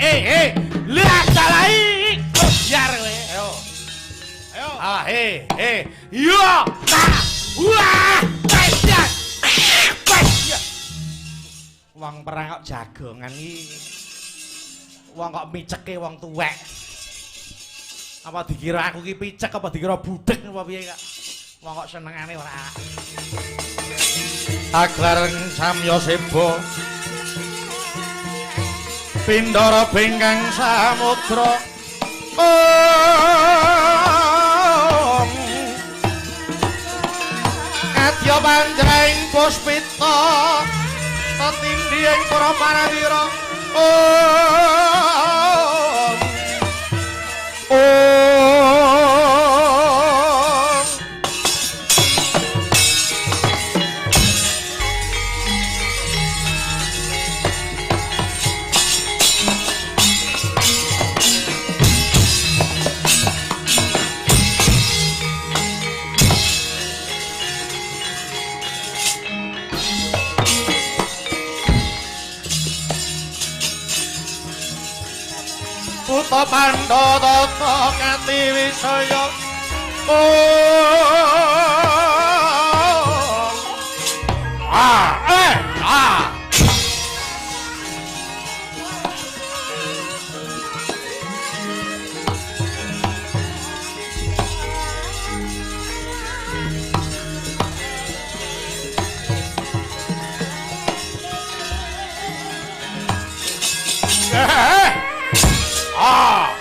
Eh. Lah dalai. Biar kowe. Ayo. Ayo. Ah, he, he. Yo, ta. Wah, pedas. Pedas. Wong perang kok jagongan iki. Wong kok miceke wong tuwek. Apa dikira aku ki picek apa dikira budhek apa piye kok. Wong kok senengane ora. Aglareng samya seba. Pindara bingkang samudra. Om. Adya panjraing puspita tetindhi ing para parawira. Om. Om. Puta Pandhata kati wisaya. Om. Ah, eh, ah. Eh, ah.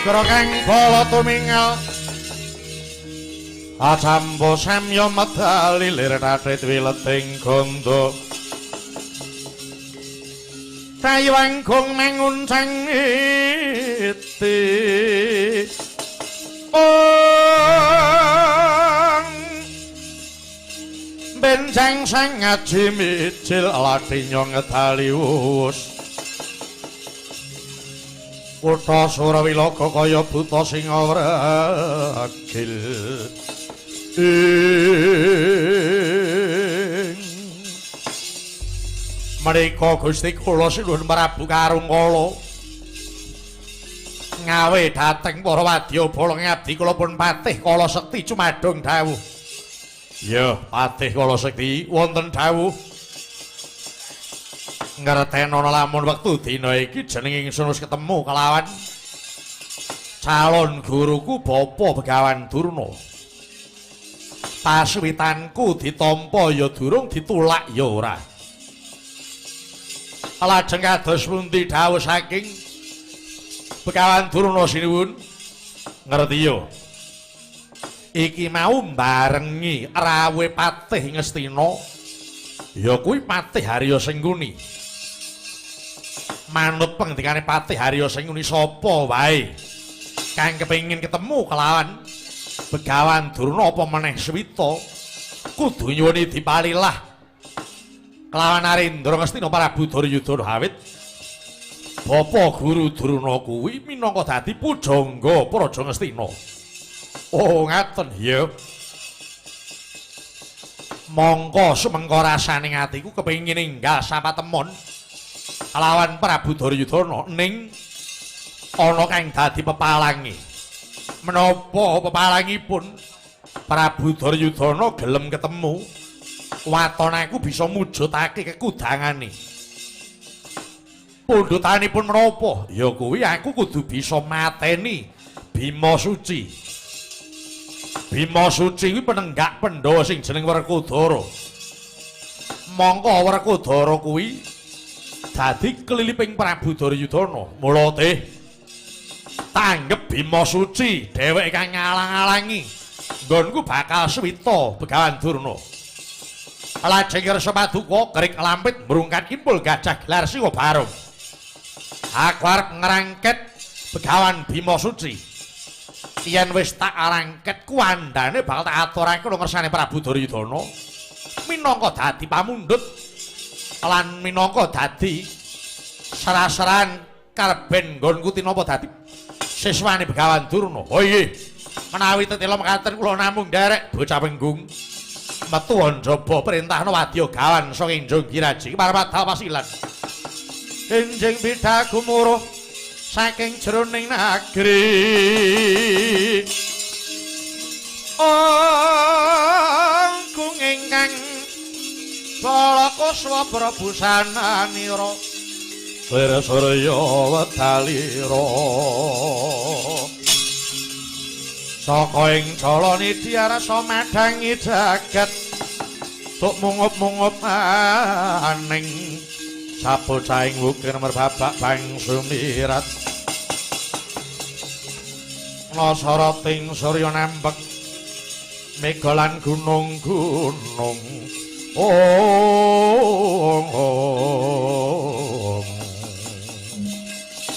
Gegra kang bala tumingal acambo samya medal lilir tatit wileting gandha Tayanggung manguncang iti. Ong benjang sang ngaji mijil lathinya ngedali wus. Kutha Surawilaga kaya buta sing wregil. Menika Gusti kula sinuwun Prabu Karungkala ngawe dhateng para wadyabala ngabdi kula pun Patih Kala Sekti cumadung dawuh. Ya, Patih Kala Sekti wonten dawuh. Ngertenono lamun wektu dina iki jeneng ingsun wis ketemu kelawan calon guruku Bapa Begawan Durna. Paswitanku ditampa ya durung, ditulak ya ora. Lajeng kados pundi dawuh saking Begawan Durna sinuwun? Ngerti ya. Iki mau mbarengi rawuhe Patih Ngastina. Ya kuwi Patih Harya Sengkuni. Manut pengendikane Patih Harya Sengkuni sapa wae kang kepengin ketemu kelawan Begawan Durna apa meneh Swita kudu nyuwuni dipalilah kelawan Narendra Ngastina Prabu Duryudana awit Bapa Guru Durna kuwi minangka dadi pujangga Praja Ngastina. Oh ngaten ya. Mongko sumengko rasane atiku kepengin enggal sapatemon kelawan Prabu Duryudana ning ana kang dadi pepalange. Menapa pepalangipun Prabu Duryudana gelem ketemu waton aku bisa mujudake kekudangane. Pundhutanipun menapa? Ya kuwi aku kudu bisa mateni Bima Suci. Bima Suci kuwi penenggak Pandhawa sing jeneng Werkudara. Mongko Werkudara kuwi dadi keliliping Prabu Duryudana. Mula teh Tanggep Bima Suci dheweke kang ngalang-alangi nggonku bakal swita Begawan Durna. Lajeng kersa paduka kerik lampit mrungkat kimpul gajah gelar siwa barung. Aku arep ngrangket Begawan Bima Suci. Yen wis tak rangket kuandane bakal tak aturake nang ngersane Prabu Duryudana minangka dadi pamundhut lan minangka dadi sera-serahan karben nggonku tinapa dadi siswane Begawan Durna. Oh inggih. Menawi tetela mekaten kula namung nderek bocah penggung. Metu njaba perintahna wadya gawan saking Jonggiraji Parwadal Pasilan. Enjing bidha gumuruh saking jroning nagri. Anggung ingkang balakuswa prabusananira Surya wedalira. Saka ing Jalanidhi arasa madhangi jagat tuk mungup-mungup aning sabocahing wukir merbabak bangsu mirat. Nasarating surya nambek mega lan gunung-gunung.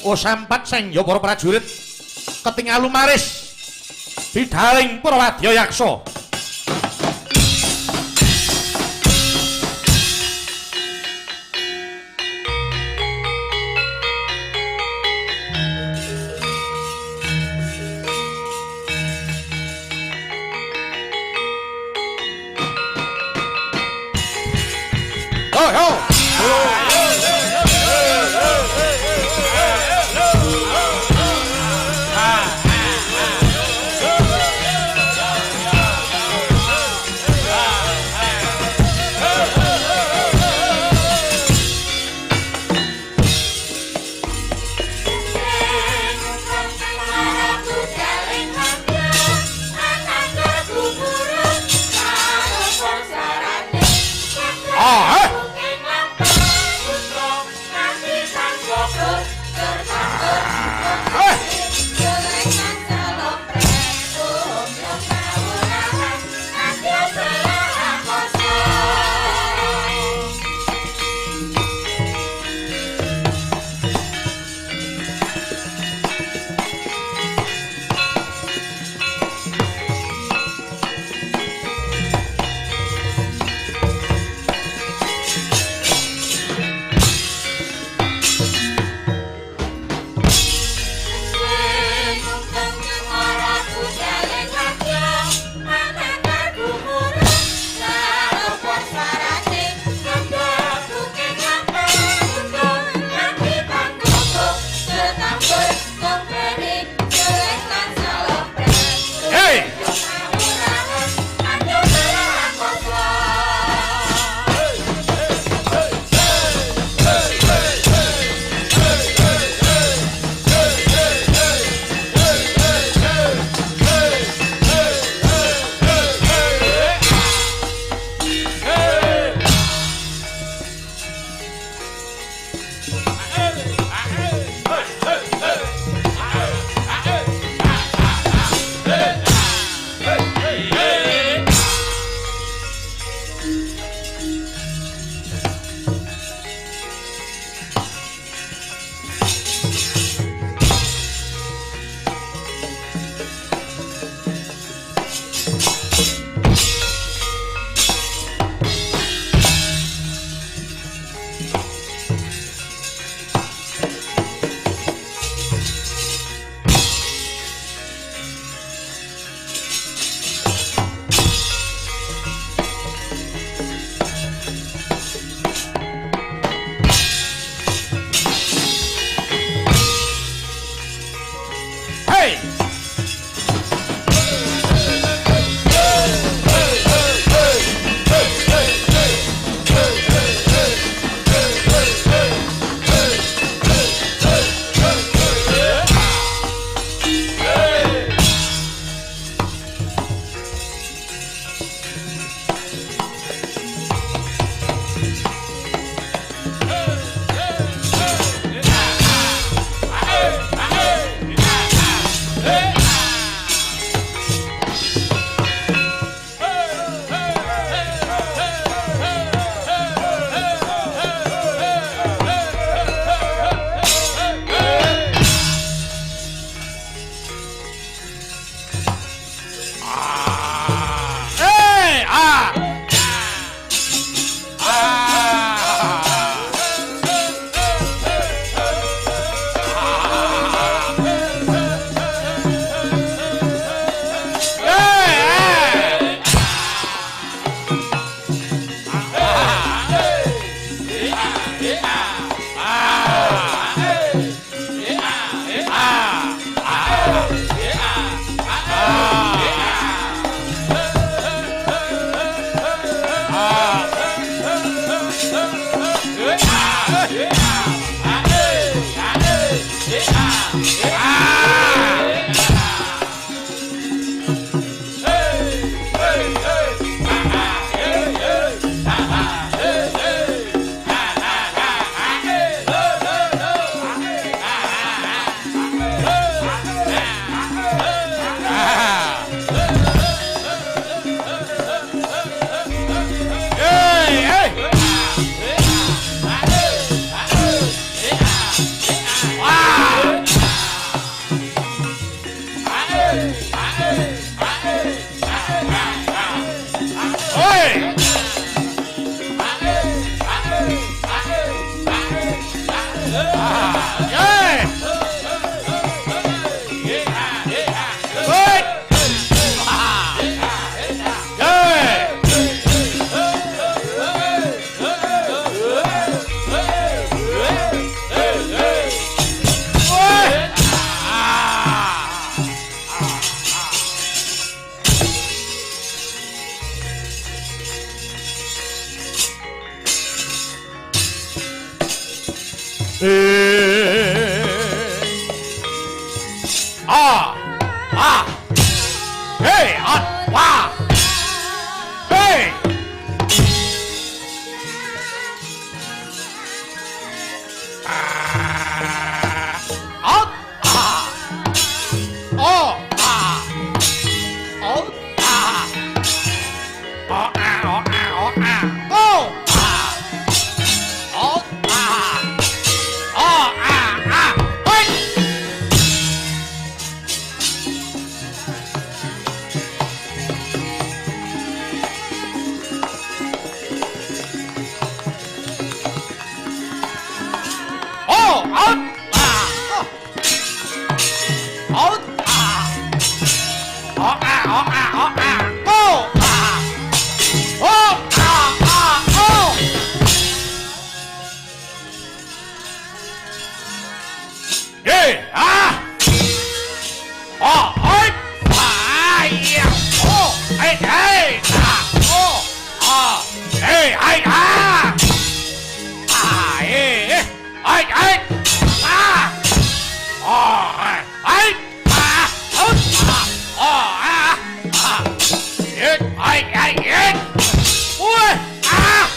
Oh sampat sengya para prajurit ketingal lumaris bidhaling para wadya yaksa. Hei. Hei. Ah! Ah! Hey! Ah! Wah! Hey! Ah! Ah! Ah! Oh! Ah! Oh! Ah! Oh! Ah! Oh! Ah! Oh! Ah! Go! Ah! Oh! Ah! Oh! Ah! Ah! Hey! Oh! Out! Ah! Out! Ah! Oh! Ah! Oh! Ah! Oh! Ah! Go! Ah! Oh! Ah! Ah! Oh! Hey! Ah! Oh! Oi! Ah! Yeah! Oh! Hey! Hey! Ah! Oh! Ah! Hey! Hey! Ah! Ah! Hey! Hey! Hey! Hey! Ah! Oh! Hey! Ah! Oh! Ah! Oh! Ah! Ah! Hey! Hey! Hey! Hey! Ui! Ah!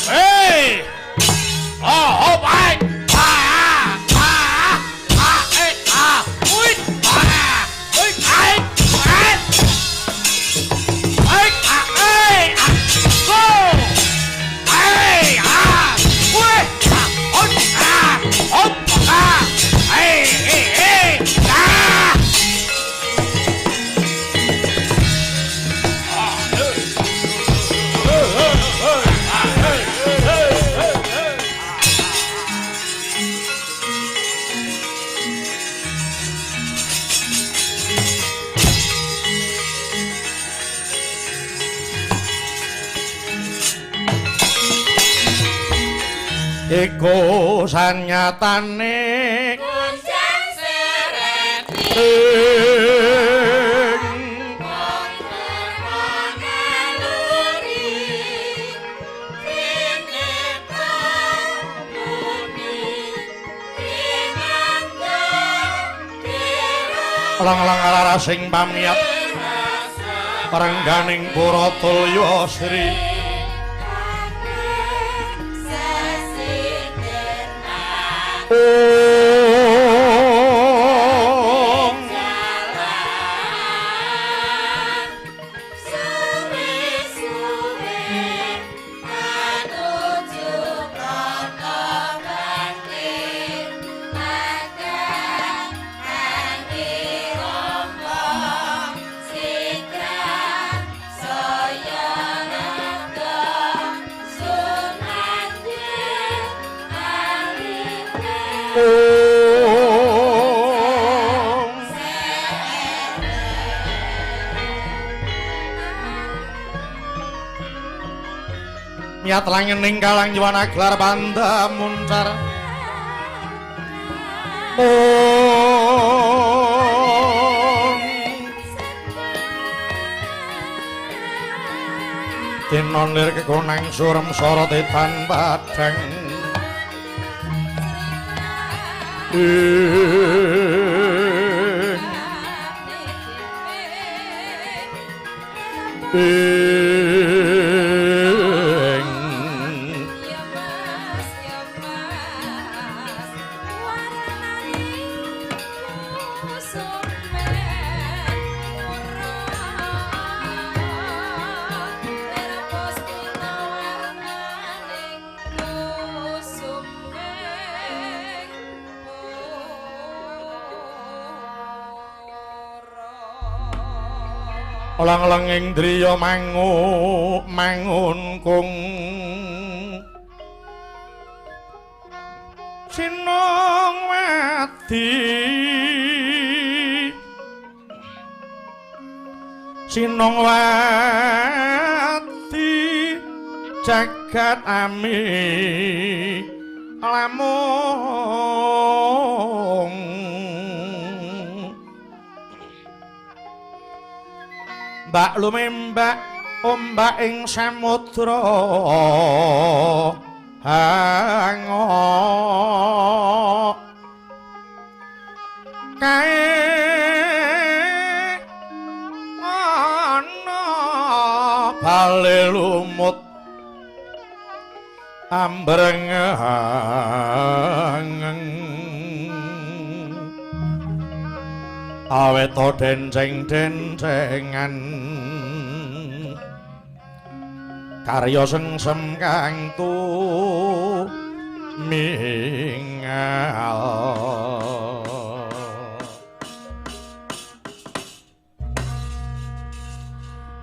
Hey! Oh! Oh! Hey! Ah! Ah! Ah! Hey! Ah! Ui! Ah! Ui! Hey! Hey! Hey! Ah! Hey! Ah! Go! Hey! Ah! Ui! Ah! Oh! Ah! Oh! Ah! Hey! Hey! Hey! Ah! Iku sanyatane Gonjang seret ing wong ngaluri sineta muni tinangga dira lang-lang larasing pamiyat rengganing Puratulya Sri Om. Suwe-suwe atuju tata batin madang andirama sigra saya ngada sumandhe alite. Om. Miat langening kalang yuwana gelar banda muncar. Om. Tinon lir kekonang surem sorot etan padhang. Ing ing Ya Mas, ya Mas, warnane kusumen ora lerpos pina warnane kusumen ora. Lang-lang ing driya mangu mangun kung sinung Sinongwati jagat ami lamung mbak lumembak ombak ing samudra hangok kae ana bale lumut ambreng awet denceng-dencengan karya sengsem kang tumingal.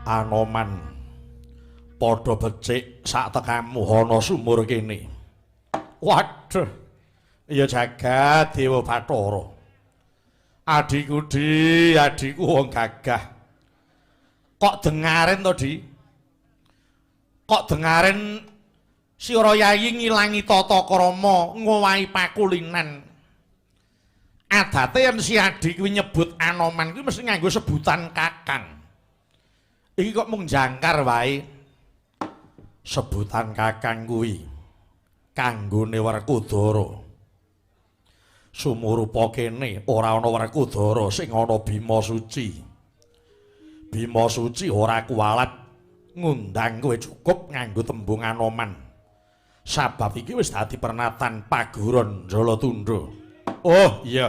Anoman padha becik sak tekamu ana sumur kene. Waduh, ya jagat Dewa Bathara. Adhiku Di, adhiku wong gagah. Kok dengaren to, Di? Kok dengaren sira yayi ngilangi tata krama, ngowahi pakulinan. Adate yen si Adi kuwi nyebut Anoman kuwi mesti nganggo sebutan kakang. Iki kok mung jangkar wae. Sebutan kakang kuwi kanggone Werkudara. Sumurupa kene ora ana Werkudara, sing ana Bima Suci. Bima Suci ora kuwalat ngundang kowe cukup nganggo tembung Anoman. Sabab iki wis dadi pernatan paguron Jalatunda. Oh iya.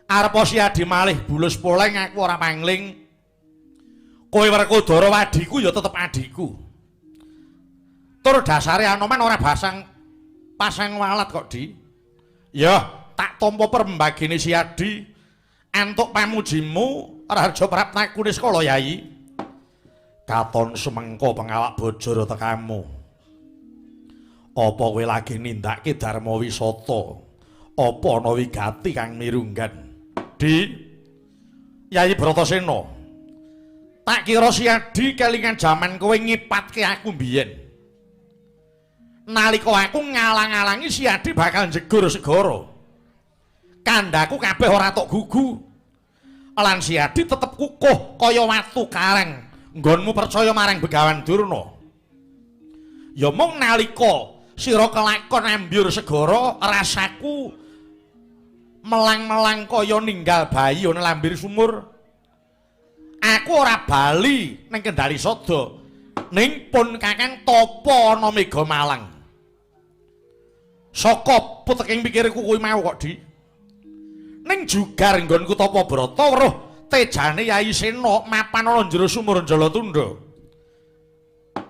Arepa si Adi malih bulus poleng aku ora pangling. Kowe Werkudara adhiku ya tetep adhiku. Tur dasare Anoman ora basang pasang walat kok, Di. Ya, tak tampa perembagene si Adi. Antuk pamujimu Raja Praptaku niskala Yayi. Katon sumengko pengawak bojor tekamu. Apa kowe lagi nindakake dharma wisata? Apa ana wigati kang mirunggan? Di Yayi Bratasena. Tak kira si Adi kelingan jaman kowe ngipatke aku mbiyen. Nalika aku ngalang-alangi si Adi bakal njegur segara. Kandhaku kabeh ora tok gugu. Lan si Adi tetep kukuh kaya watu karang. Nggonmu percaya marang Begawan Durna. Ya mung nalika sira kelakon ambyur segara, rasaku melang-melang kaya ninggal bayi ana lambir sumur. Aku ora bali ning Kendali Sada. Ning pun kakang tapa ana Mega Malang. Saka puteking pikirku kuwi mau kok, Di. Ning jugar nggonku tapa brata weruh tejane Yayi Sena mapan ana jero sumur Jalatunda.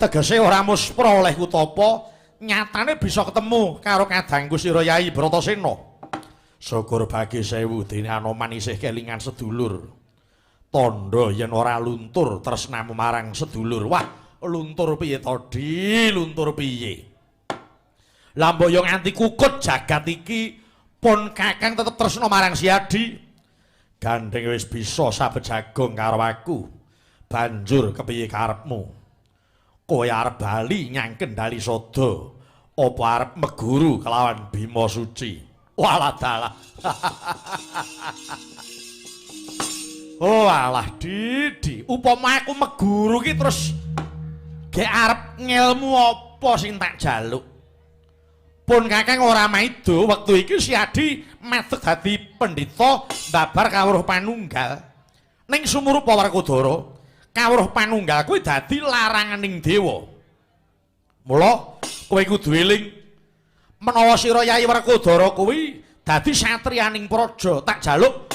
Tegese ora muspra olehku tapa, nyatane bisa ketemu karo kadangku sira Yayi Bratasena. Syukur bagi sewu dene Anoman isih kelingan sedulur. Tandha yen ora luntur tresnamu marang sedulur. Wah, luntur piye to, Di? Luntur piye? Lah mbok yo nganti kukut jagat iki pun kakang tetep tresna marang si Adi. Gandeng wis bisa sabejagong karo aku. Banjur kepiye karepmu? Kowe arep bali nyang Kendali Sada apa arep meguru kelawan Bima Suci? Walah dalah. Oh alah Didi, upama aku meguru ki terus gek arep ngelmu apa sing tak jaluk? Pun kakang ora maido wektu iki si Adi madeg dadi pendhita mbabar kawruh panunggal. Ning sumurupa Werkudara, kawruh panunggal kuwi dadi laranganing dewa. Mula kowe kudu eling menawa sira Yayi Werkudara kuwi dadi satriyaning praja, tak jaluk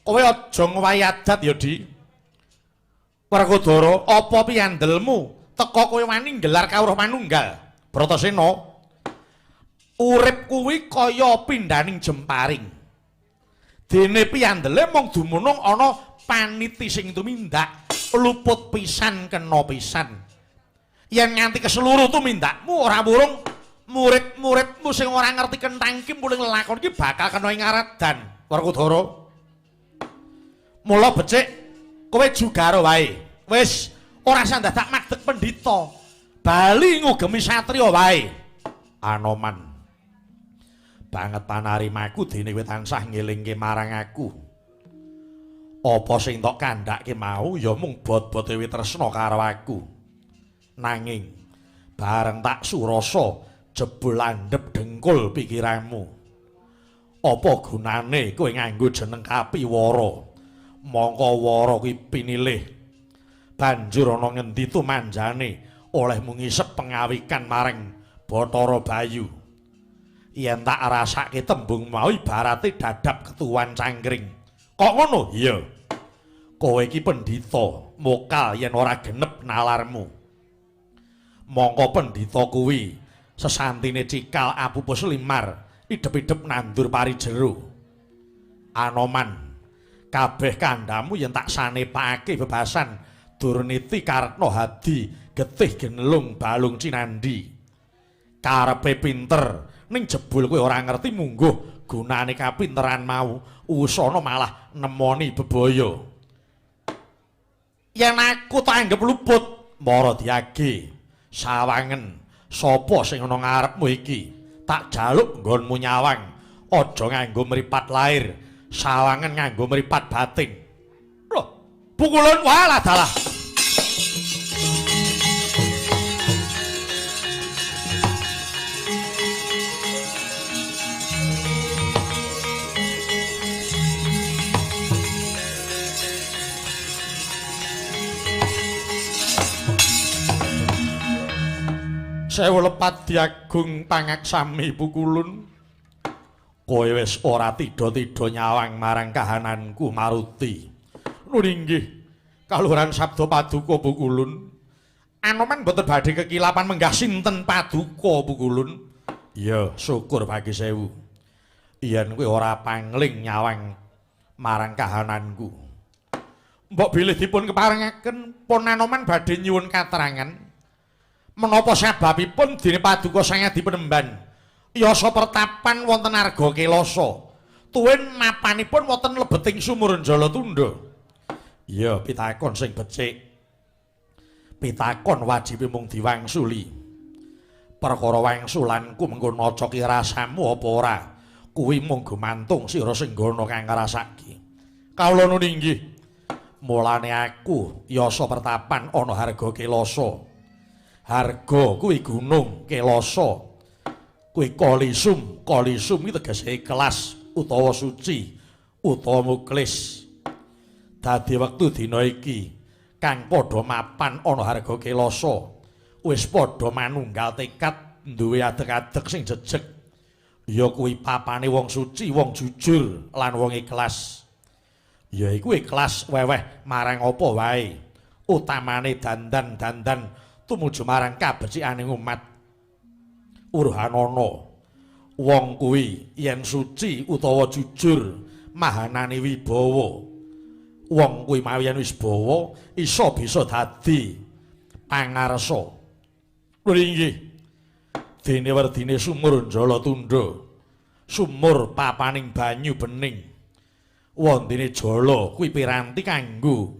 kowe aja ngowahi adat ya, Di. Werkudara, apa piyandelmu teka kowe wani nggelar kawruh manunggal? Bratasena, urip kuwi kaya pindhaning jemparing. Dene piyandele mung dumunung ana paniti sing tumindak, luput pisan kena pisan. Yen nganti keseluruh tumindakmu ora wurung Murid-muridmu sing ora ngerti kenthang kimpul ing lelakon iki bakal kena ing aradan, Werkudara. Mula becik kowe jugara wae. Wis ora usah dadak madeg pendhita. Bali ngugemi satriya wae. Anoman. Banget panarimaku dene kowe tansah ngelingke marang aku. Apa sing tok kandhake mau ya mung bot-bote tresna karo aku. Nanging bareng tak surasa jebul landhep dengkul pikiranmu. Apa gunane kowe nganggo jeneng Kapiwara? Mongko wara kuwi pinilih. Banjur ana ngendi tumanjane olehmu ngisep pengawikan marang Bathara Bayu. Yen tak rasake tembung mau ibarate dadap ketuwan cangkring. Kok ngono? Iya. Kowe iki pendhita, mokal yen ora genep nalarmu. Mongko pendhita kuwi sesantine cikal apupus limar, idep-idep nandur pari jero. Anoman, kabeh kandhamu yen tak sanepake bebasan Durniti Kartna Hadi getih genelung balung cinandi. Karepe pinter ning jebul kowe ora ngerti mungguh gunane kapinteran mau, usana malah nemoni bebaya. Yen aku tak anggep luput, mara diage sawangen sapa sing ana ngarepmu iki? Tak jaluk nggonmu nyawang, aja nganggo mripat lair, sawangen nganggo mripat batin. Loh, pukulun walah dalah. Sewu lepat diagung pangaksami pukulun. Kowe wis ora tidha-tidha nyawang marang kahananku Maruti. Nun inggih kaluhuran sabda paduka pukulun. Anoman mboten badhe kekilapan menggah sinten paduka pukulun. Iya, syukur bagi sewu. Yen kowe ora pangling nyawang marang kahananku. Mbok bilih dipun keparengaken pun Anoman badhe nyuwun katerangan. Menapa sababipun dene paduka Sang Adi Penemban yasa pertapan wonten Arga Kelasa tuwin mapanipun wonten lebeting sumur Jalatunda? Iya, pitakon sing becik. Pitakon wajibe mung diwangsuli. Perkara wangsulanku mengko nocoki rasamu apa ora kuwi mung gumantung sira sing nggono kang ngrasake. Kawula nun inggih. Mulane aku yasa pertapan ana Harga Kelasa. Harga kuwi gunung, Kelasa kuwi kolisum. Kolisum iki tegese ikhlas utawa suci utawa muklis. Dadi wektu dina iki kang padha mapan ana Harga Kelasa wis padha manunggal tekad duwe adeg-adeg sing jejeg, ya kuwi papane wong suci, wong jujur lan wong ikhlas. Ya iku ikhlas weweh marang apa wae, utamane dandan-dandan tumuju marang kabecikane umat. Urhanana wong kuwi yen suci utawa jujur mahanane wibawa. Wong kuwi mau yen wis bawa iso bisa dadi pangarsa. Lho inggih. Dene werdine sumur Jalatunda, sumur papaning banyu bening. Wondene jala kuwi piranti kanggo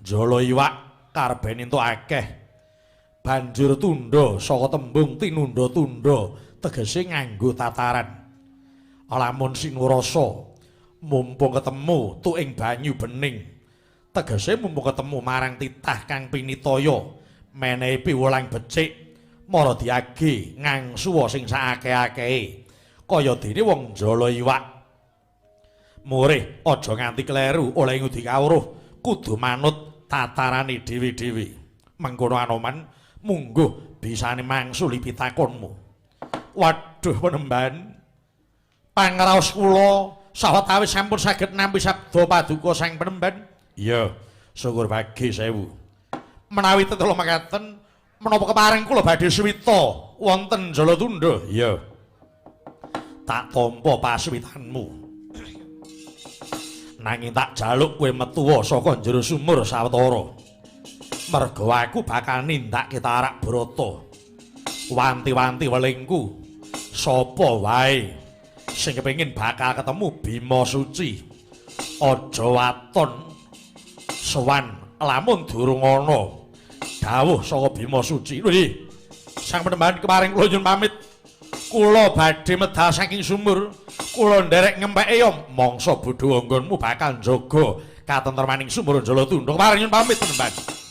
jala iwak karben entuk akeh. Banjur tunda saka tembung tinunda-tunda tegese nganggo tataran. Lamun sinurasa mumpung ketemu tu ing banyu bening, tegese mumpung ketemu marang titah kang pinitaya menehi piwulang becik mara diage ngangsuwa sing saakeh-akehe kaya dene wong jala iwak. Murih aja nganti kleru oleh ngudi kawruh, kudu manut tatarane dhewe-dhewe. Mengkono Anoman mungguh bisane mangsuli pitakonmu. Waduh Penemban, pangraos kula sawetawis sampun saged nampi sabda paduka Sang Penemban. Iya, syukur bagi sewu. Menawi tetela makaten, menapa kepareng kula badhe suwita wonten Jalatunda? Iya. Tak tampa pasuwitanmu. Nanging tak jaluk kowe metuwa saka jero sumur sawetara. Merga aku bakal nindakake tarak brata. Wanti-wanti welingku sapa wae sing kepengin bakal ketemu Bima Suci aja waton sowan lamun durung ana dawuh saka Bima Suci. Lho, sang Panembahan kemaring kula nyuwun pamit. Kula badhe medal saking sumur. Kula nderek ngempeke ya mangsa bodho anggonmu bakal njaga katentremaning sumur Jalatunda. Kemaring nyuwun pamit Panembahan.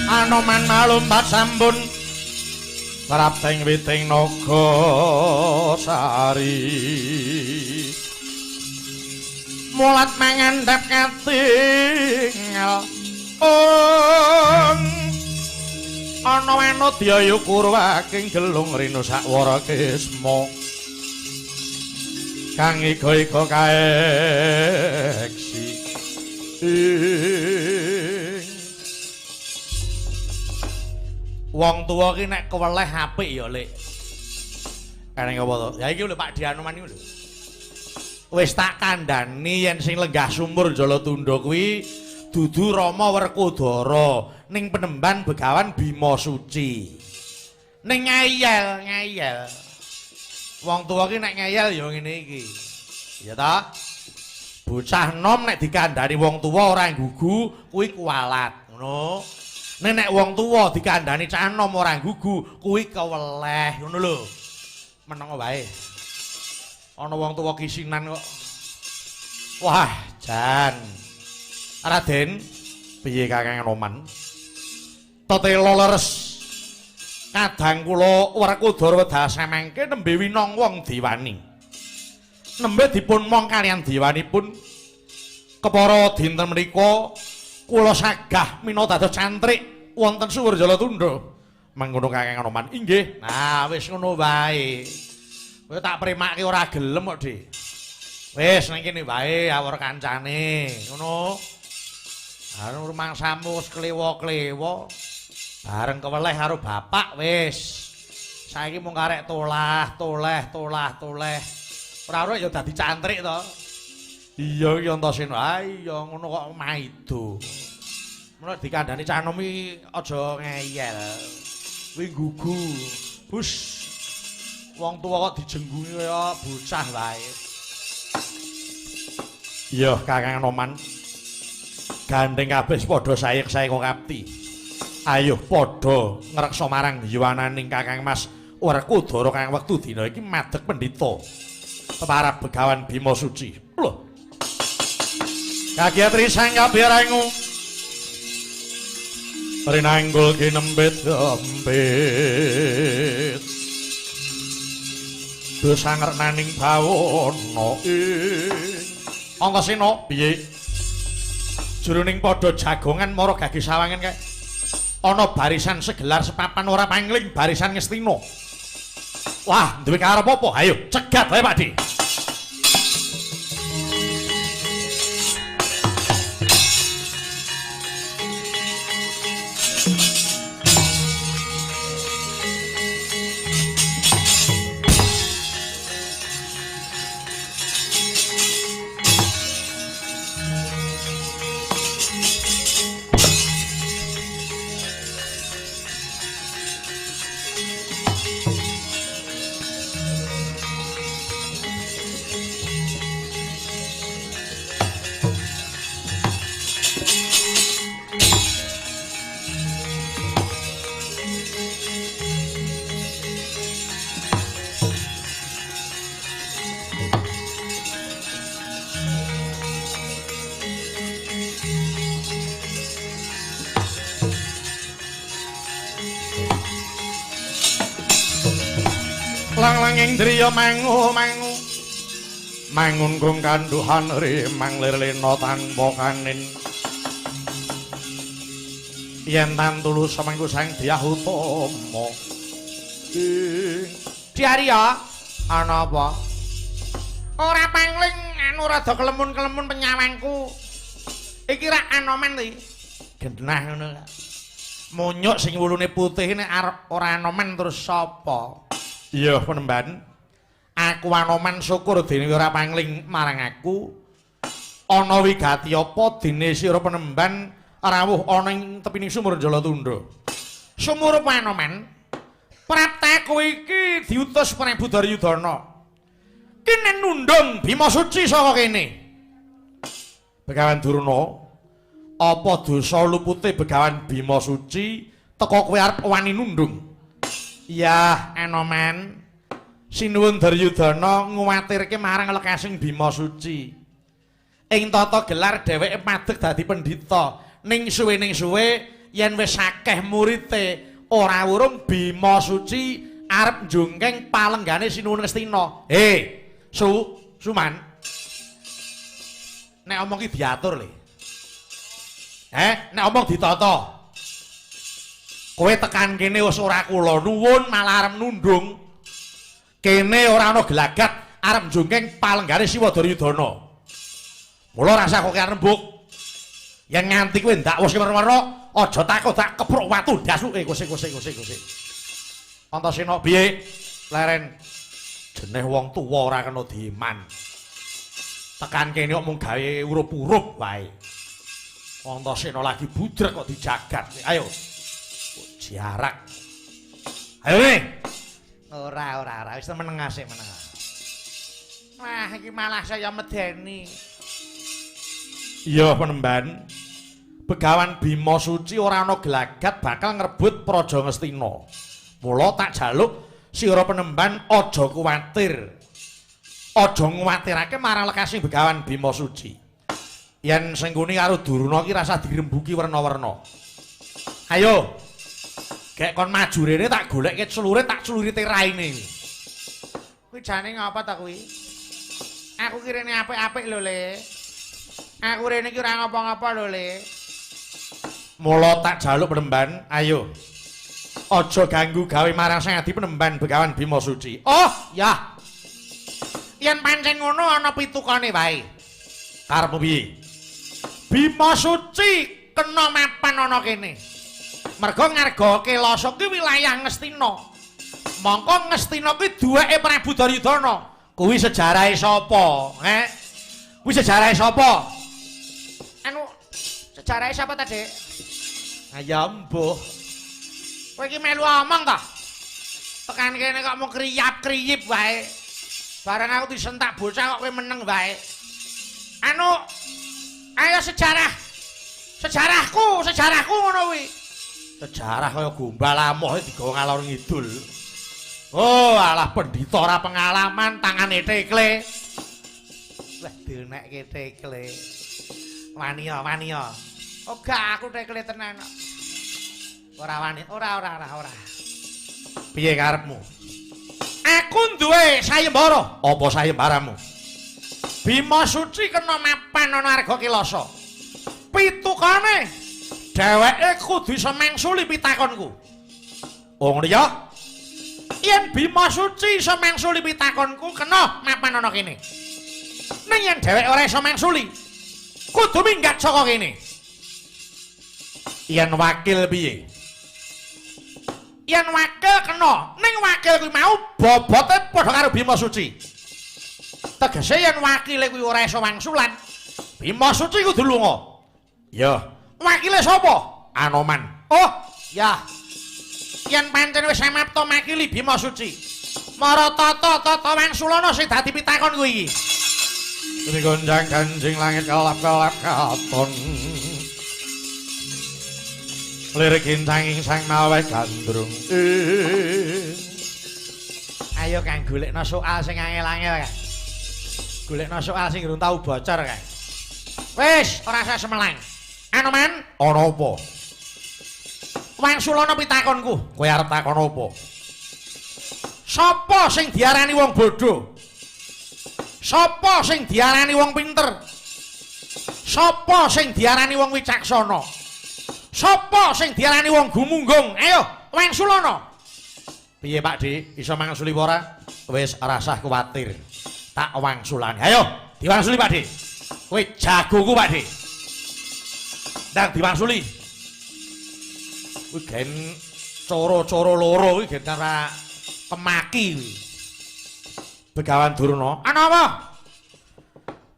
Anoman malumpat sampun prapting witing naga sari mulat mangandhap katingal ong ana wanodya kurwaking gelung rina sakwara kisma kang iga-iga kaeksi. Wong tuwa ki nek keweleh apik ya, Lik. Kaneng apa to? Ya iki lho Pak Dianoman iki lho. Wis tak kandhani yen sing lenggah sumur Jalatunda kuwi dudu Rama Werkudara ning Penemban Begawan Bima Suci. Ning ngeyel, ngeyel. Wong tuwa ki nek ngeyel ya ngene iki. Ya ta? Bocah nom nek dikandhani wong tuwa ora nggugu kuwi kualat, ngono. Nek nek wong tuwa dikandhani cah nom ora nggugu kuwi keweleh, ngono lho. Meneng wae. Ana wong tuwa kisinan kok. Wah, jan. Raden, piye Kakang Anoman? Tetela leres. Kadang kula Werkudara wedal samangke nembe winong wong diwani. Nembe dipun mong kaliyan diwanipun kepara dinten menika kula sagah mina dados cantrik wonten Sumur Jalatunda. Mangkono Kakang Anoman. Inggih. Nah, wis ngono wae. Kowe tak premake ora gelem kok, Dik. Wis ning kene wae awor kancane, ngono. Anu rumangsamu wis klewa-klewa. Bareng keweleh karo bapak wis. Saiki mung karek tolah, toleh, tolah, toleh. Ora ora ya dadi cantrik to. Iya iki Antasena. Ah iya ngono kok maido. Menawa dikandhani cah nom iki aja ngeyel. Kuwi nggugu. Bus. Wong tuwa kok dijenggungi kaya bocah wae. Iya Kakang Anoman. Gandeng kabeh padha sayek-sayeka kapti. Ayo padha ngreksa marang yuwananing Kakang Mas Werkudara kang wektu dina iki madeg pendhita peparab Begawan Bima Suci. Lho. Kagiatri sang kabirangu. Rinanggul kinempit empit. Dosa ngrenaning bawana ing Antasena piye? Jroning padha jagongan mara gage sawangan kae. Ana barisan segelar sepapan ora pangling barisan Ngastina. Wah, duwe karep apa? Ayo cegat wae Pak Di. Lang-langing driya mangu mangu. Mangun kung kanduhan rimang lir lena tanpa kanin. Yen tan tulus semangku Sang Dyah Utama. Diarya, ana apa? Ora pangling anu rada kelemun-kelemun penyawangku. Iki rak Anoman iki. Genah ngono lho. Munyuk sing wulune putih nek arep ora Anoman terus sapa? Iya penemban. Aku Anoman syukur dene ora pangling marang aku. Ana wigati apa dene sira penemban rawuh ana ing tepining sumur Jalatunda. Sumur apa Anoman? Prapta kowe iki diutus Prabu Duryudana. Kene nundung Bima Suci saka kene. Begawan Durna, apa dosa lupute Begawan Bima Suci teka kowe arep wani nundung? Yah, Anoman. Sinuwun Duryudana nguwatirke marang lekasing Bima Suci. Ing tata gelar dheweke madeg dadi pendhita. Ning suwe ning suwe yen wis akeh murite ora urung Bima Suci arep njungkeng palenggane Sinuwun Ngastina. He, Suman. Nek omong ki diatur le. Nek omong ditata. Kowe tekan kene wis ora kula nuwun malah arep nundung. Kene ora ana gelagat arep njungkeng palenggane Siwa Duryudana. Mula rasa kok rembug. Yen nganti kowe ndak wis werna-werna, aja takut tak keprok watu ndasuke kose. Antasena piye? Leren. Jeneh wong tuwa ora kena diiman. Tekan kene kok mung gawe urup-urup wae. Antasena lagi budrek kok dijagat. Ayo. Jarak. Ayo nih. Ora wis meneng asik meneng. Wah, iki malah saya medeni. Iya penemban. Begawan Bima Suci ora ana gelagat bakal ngrebut Praja Ngastina. Mula tak jaluk sira penemban aja kuwatir. Aja nguwatirake marang lekasing Begawan Bima Suci. Yen Sengkuni karo Durna iki rasah dirembuki werna-werna. Ayo. Gek kon maju rene tak golekke celure tak celurite raine. Kuwi jane ngapa ta kuwi? Aku ki rene apik-apik lho, Le. Aku rene iki ora ngapa-ngapa lho, Le. Mula tak jaluk penemban, ayo. Aja ganggu gawe marang Sang Adi Penemban Begawan Bima Suci. Oh, ya. Yen pancen ngono ana pitukane wae. Karepmu piye? Bima Suci kena mapan ana kene. Merga ngarga Kelasa kuwi wilayah Ngastina. Mongko Ngastina kuwi duweke Prabu Duryudana. Kuwi sejarahe sapa? He? Kuwi sejarahe sapa? Anu, sejarahe sapa ta, Dik? Ya mbuh. Kowe iki melu omong ta? Tekan kene kok mung kriyap-kriyip wae. Bareng aku disentak bocah kok kowe meneng wae. Anu, ayo sejarah. Sejarahku ngono kuwi. Sejarah kaya gombal amoh digawa ngalor ngidul. Oh, alah pendhita ora pengalaman tangane tekle. Wah, dinekke tekle. Wani ya. Oh, gak aku tekle tenan kok. Ora wani, ora. Piye karepmu? Aku duwe sayembara. Apa sayembaramu? Bima Suci kena mapan ana Arga Kelasa. Pitukane dheweke kudu iso mangsuli pitakonku. Oh, ngono ya? Yen Bima Suci iso mangsuli pitakonku, kena mapan ana kene. Ning yen dheweke ora iso mangsuli, kudu minggat saka kene. Yen wakil piye? Yen wakil kena, ning wakil kuwi mau bobote padha karo Bima Suci. Tegese yen wakile kuwi ora iso wangsulan, Bima Suci kudu lunga. Ya. Wakile sapa? Anoman. Oh, ya. Yen pancen wis samapta makili Bima Suci, mara tata wangsulana sing dadi pitakon kuwi iki. Demi gonjang ganjing langit kelap-kelap katon. Lirik incanging sang mawe gandrung. Ayo Kang golekno soal sing angel-angel, Kang. Golekno soal sing durung tau bocor, Kang. Wis, ora usah semelang. Anoman, ana apa? Wangsulana pitakonku. Kowe arep takon apa? Sapa Sapa sing diarani wong bodho? Sapa sing diarani wong pinter? Sapa sing diarani wong wicaksana? Sapa sing diarani wong gumunggung? Ayo, wangsulana. Piye Pak Dik? Iso mangsuli ora? Wis rasah kuwatir. Tak wangsulane. Ayo, diwangsuli Pak Dik. Kowe jagoku Pak Dik. Ndang diwangsuli. Kuwi gen coro-coro loro kuwi gen ora kemaki kuwi. Begawan Durna, ana apa?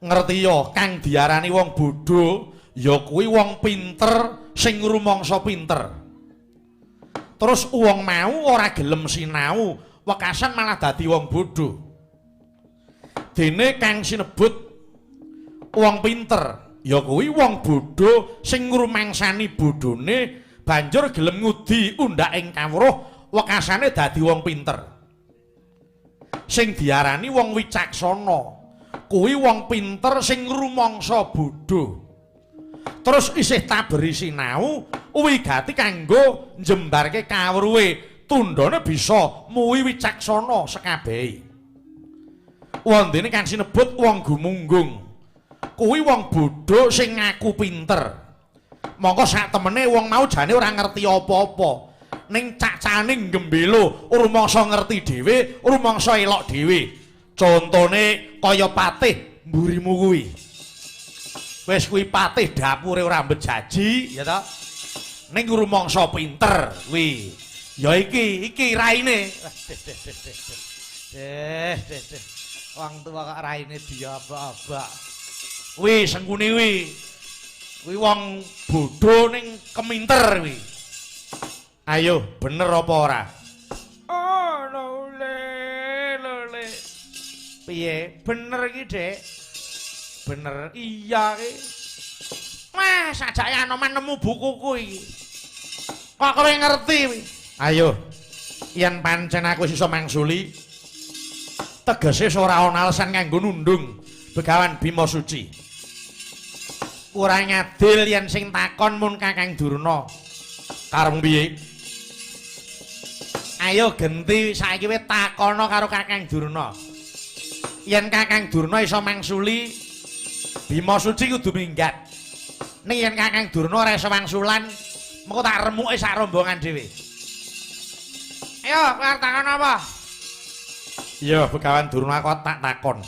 Ngerti ya kang diarani wong bodho ya kuwi wong pinter sing rumangsa pinter. Terus wong mau ora gelem sinau, wekasan malah dadi wong bodho. Dene kang sinebut wong pinter ya kuwi wong bodho sing ngrumangsani bodhone banjur gelem ngudi undhaking kawruh, wekasane dadi wong pinter. Sing diarani wong wicaksana kuwi wong pinter sing rumangsa bodho. Terus isih taberi sinau wigati kanggo njembarke kawruhe, tundhone bisa muwi wicaksana sekabehe. Wondene kang sinebut wong gumunggung kuwi wong bodho sing ngaku pinter. Mongko sak temene wong mau jane ora ngerti apa-apa, ning cacane gembelo rumangsa ngerti dhewe, rumangsa elok dhewe. Contone kaya patih mburimu kuwi. Wis kuwi patih dapure ora mbejaji ya ta, ning rumangsa pinter kuwi. Ya iki iki raine. Deh deh deh. Wong tuwa kok raine diobak-obak. Kuwi sengkune kuwi. Kuwi wong bodho ning keminter kuwi. Ayo, bener apa ora? Oh, lole, lole. Piye? Bener iki, Dik? Bener. Iya iki. Wah, sajake Anoman nemu bukuku iki. Kok kowe ngerti kuwi? Ayo. Yen pancen aku wis iso mangsuli, tegese ora ana alasan kanggo nundung Begawan Bima Suci. Kurang adil yen sing takon mun Kakang Durna. Karepmu piye? Ayo genti saiki kowe takono karo Kakang Durna. Yen Kakang Durna iso mangsuli, Bima Suci kudu minggat. Ning yen Kakang Durna ora iso wangsulan, mengko tak remuke sak rombongan dhewe. Ayo, kowe arep takon apa? Iya, Begawan Durna aku tak takon.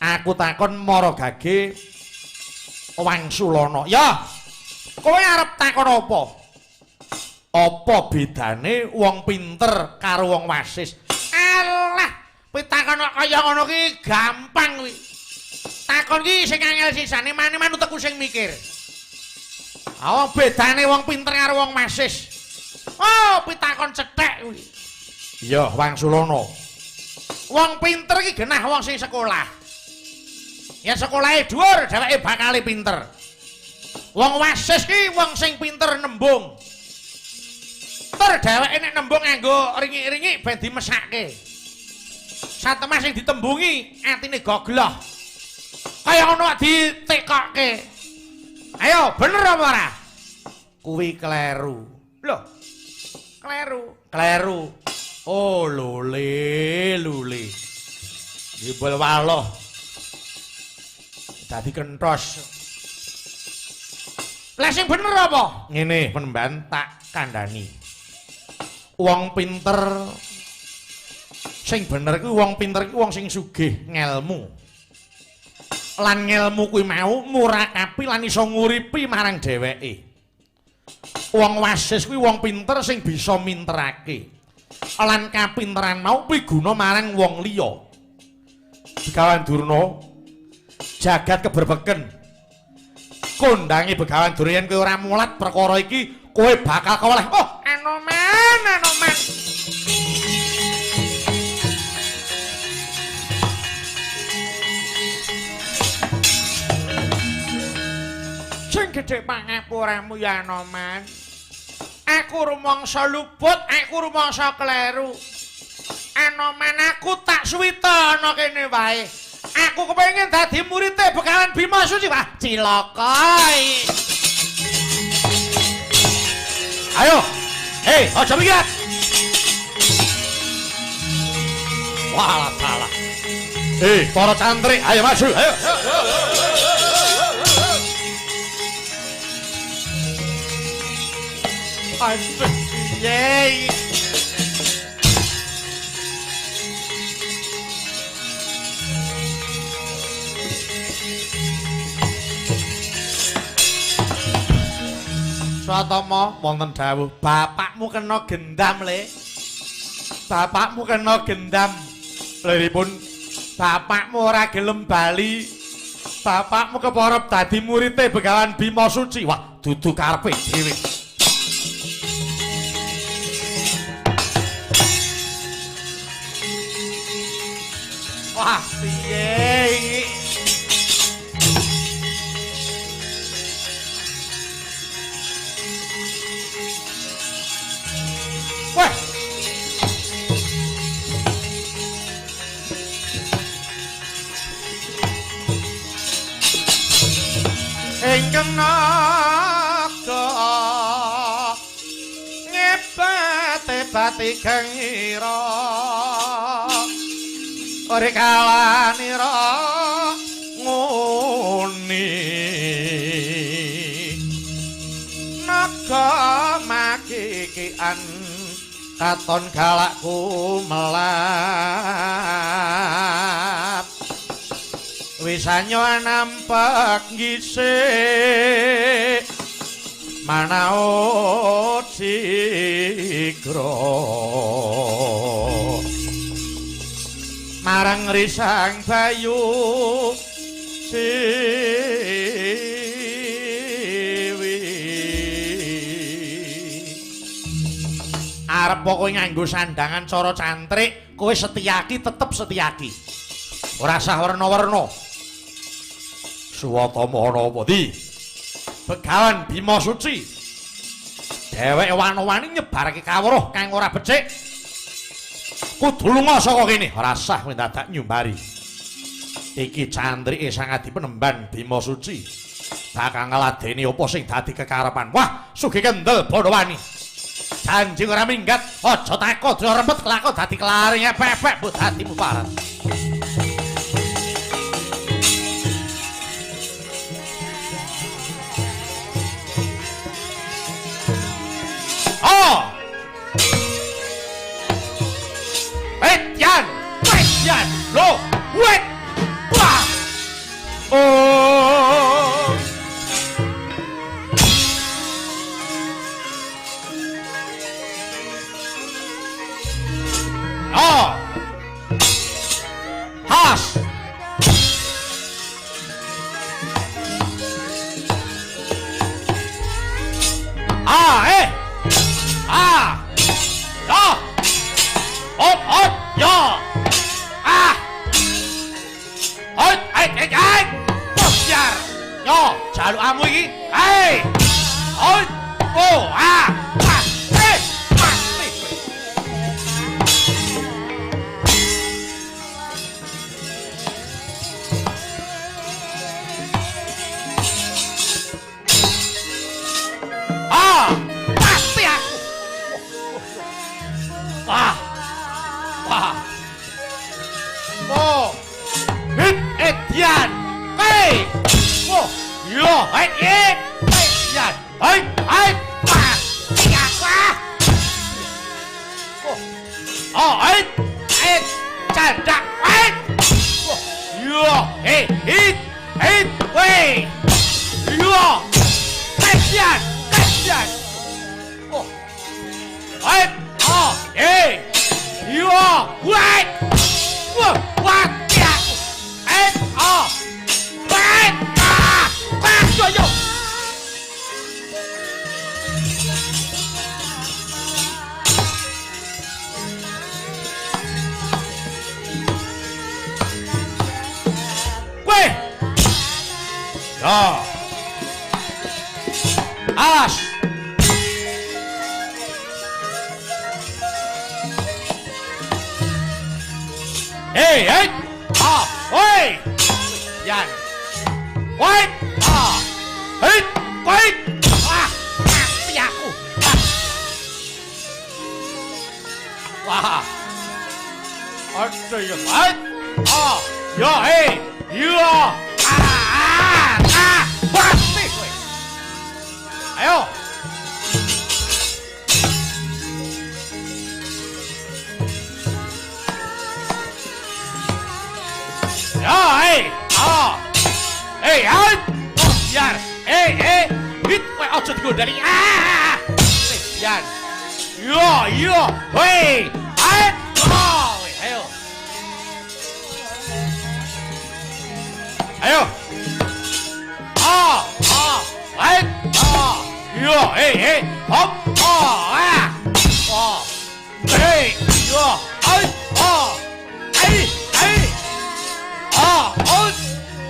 Aku takon mara gage wangsulana. Ya. Kowe arep takon apa? Apa bedane wong pinter karo wong wasis? Alah, pitakon kaya ngono ki gampang kuwi. Takon ki sing angel sisane, mane-mane utekku sing mikir. Ah, bedane wong pinter karo wong wasis. Oh, pitakon cethek kuwi. Iya, wangsulana. Wong pinter ki genah wong sing sekolah. Ya sekolahe dhuwur, dheweke bakale pinter. Wong wasis ki wong sing pinter nembung. Tur dheweke nek nembung nganggo ringik-ringik ben dimesake. Satemah sing ditembungi atine gogloh. Kaya ngono kok ditekokke. Ayo, bener apa ora? Kuwi kleru. Lho. Kleru, kleru. Oh, lule, lule. Jebol waloh. Dadi kentos. Lah sing bener apa? Ngene, penemban tak kandhani. Wong pinter sing bener kuwi wong pinter kuwi wong sing sugih ngelmu. Lan ngelmu kuwi mau murakapi lan iso nguripi marang dheweke. Wong wasis kuwi wong pinter sing bisa minterake. Lan kapinteran mau piguna marang wong liya. Begawan Durna jagat keberbeken. Kondange Begawan Durna yen kowe ora mulat perkara iki kowe bakal keweleh. Oh, Anoman, Anoman. Sing gedhe pangapuramu ya Anoman. Aku rumangsa luput, aku rumangsa kleru. Anoman aku tak suwita ana kene wae. Aku kepengin dadi murite Begawan Bima Suci. Wah, cilaka. Ayo. Hei, aja minggat. Walah salah. Para cantrik, ayo maju, ayo. Aduh, piye iki? Swatama wonten dawuh, bapakmu kena gendam, Le. Bapakmu kena gendam. Liripun bapakmu ora gelem bali. Bapakmu keporop dadi murite Begawan Bima Suci. Wah, dudu karepe dhewe. Wah, piye iki? Wah. Ingkang naga ngebat-ebati gengira ora kalanira nguni naga makikian katon galakku melap wisanyo nampek ngisik manao sigra marang risang bayu siwi arep kowe nganggo sandangan cara cantrik kowe Setyaki tetep Setyaki ora sah werna-werna. Suwatama ana apa ndi? Begawan Bima Suci. Dheweke wana-wani nyebarake kawruh kang ora becik. Kudu lunga saka kene, ora sah kowe dadak nyumbari. Iki cantrike Sang Adi Penemban Bima Suci. Bakal ngladeni apa sing dadi kekarepan. Wah, sugih kendel Bandawani. Janji ora minggat, aja takon aja rempet kelakon dadi klaring epek-epek mbok dadi muparat. Oh! Wetyan, wetyan, lo, wet, wah, oh. Oh, has. Ah, eh. Ah! Ya! Op, op, ya! Ah! Oi, ai, ai, ai! Biar! Yo, jalukamu iki. Hei! Oi! Oh, ah! Ah! Eh! Mati. Ah! Mati aku. Wah. Wah. Oh. Hit edian. Hei. Oh. Yo, hei, hei. Edian. Hei, hei. Wah. Tiga, wah. Oh. Oh, hei. Hei. Candak. Hei. Oh. Yo, hei, hit. Hit. Wei. Yo. Edian. Edian. Oh. Hei. Oh, eh, yo, wait, wah, wah, ya, eh, oh, wait, ah, wah, yo, yo. Weh, yo, alas. Hey, hey, ah, oi, yan, wait, ah, hey, wait, ah, mati aku, ah. Wah, Aduh ya. Ah, yo eh, yo. Ah, ah, mati kowe. Ayo. Ya, eh. Ah. Eh, ah. Oh, biar. Eh, eh. Hit kowe aja digondali. Ah. Biar. Yo, yo. Hei. Ah. Oh, ayo. Ayo. Ah, ah. Hai. Ah. Yo, eh, eh. Hop. Ah, ah. Ah. Hey, yo. Hai. Ah. Hey, hey. Ah, oh.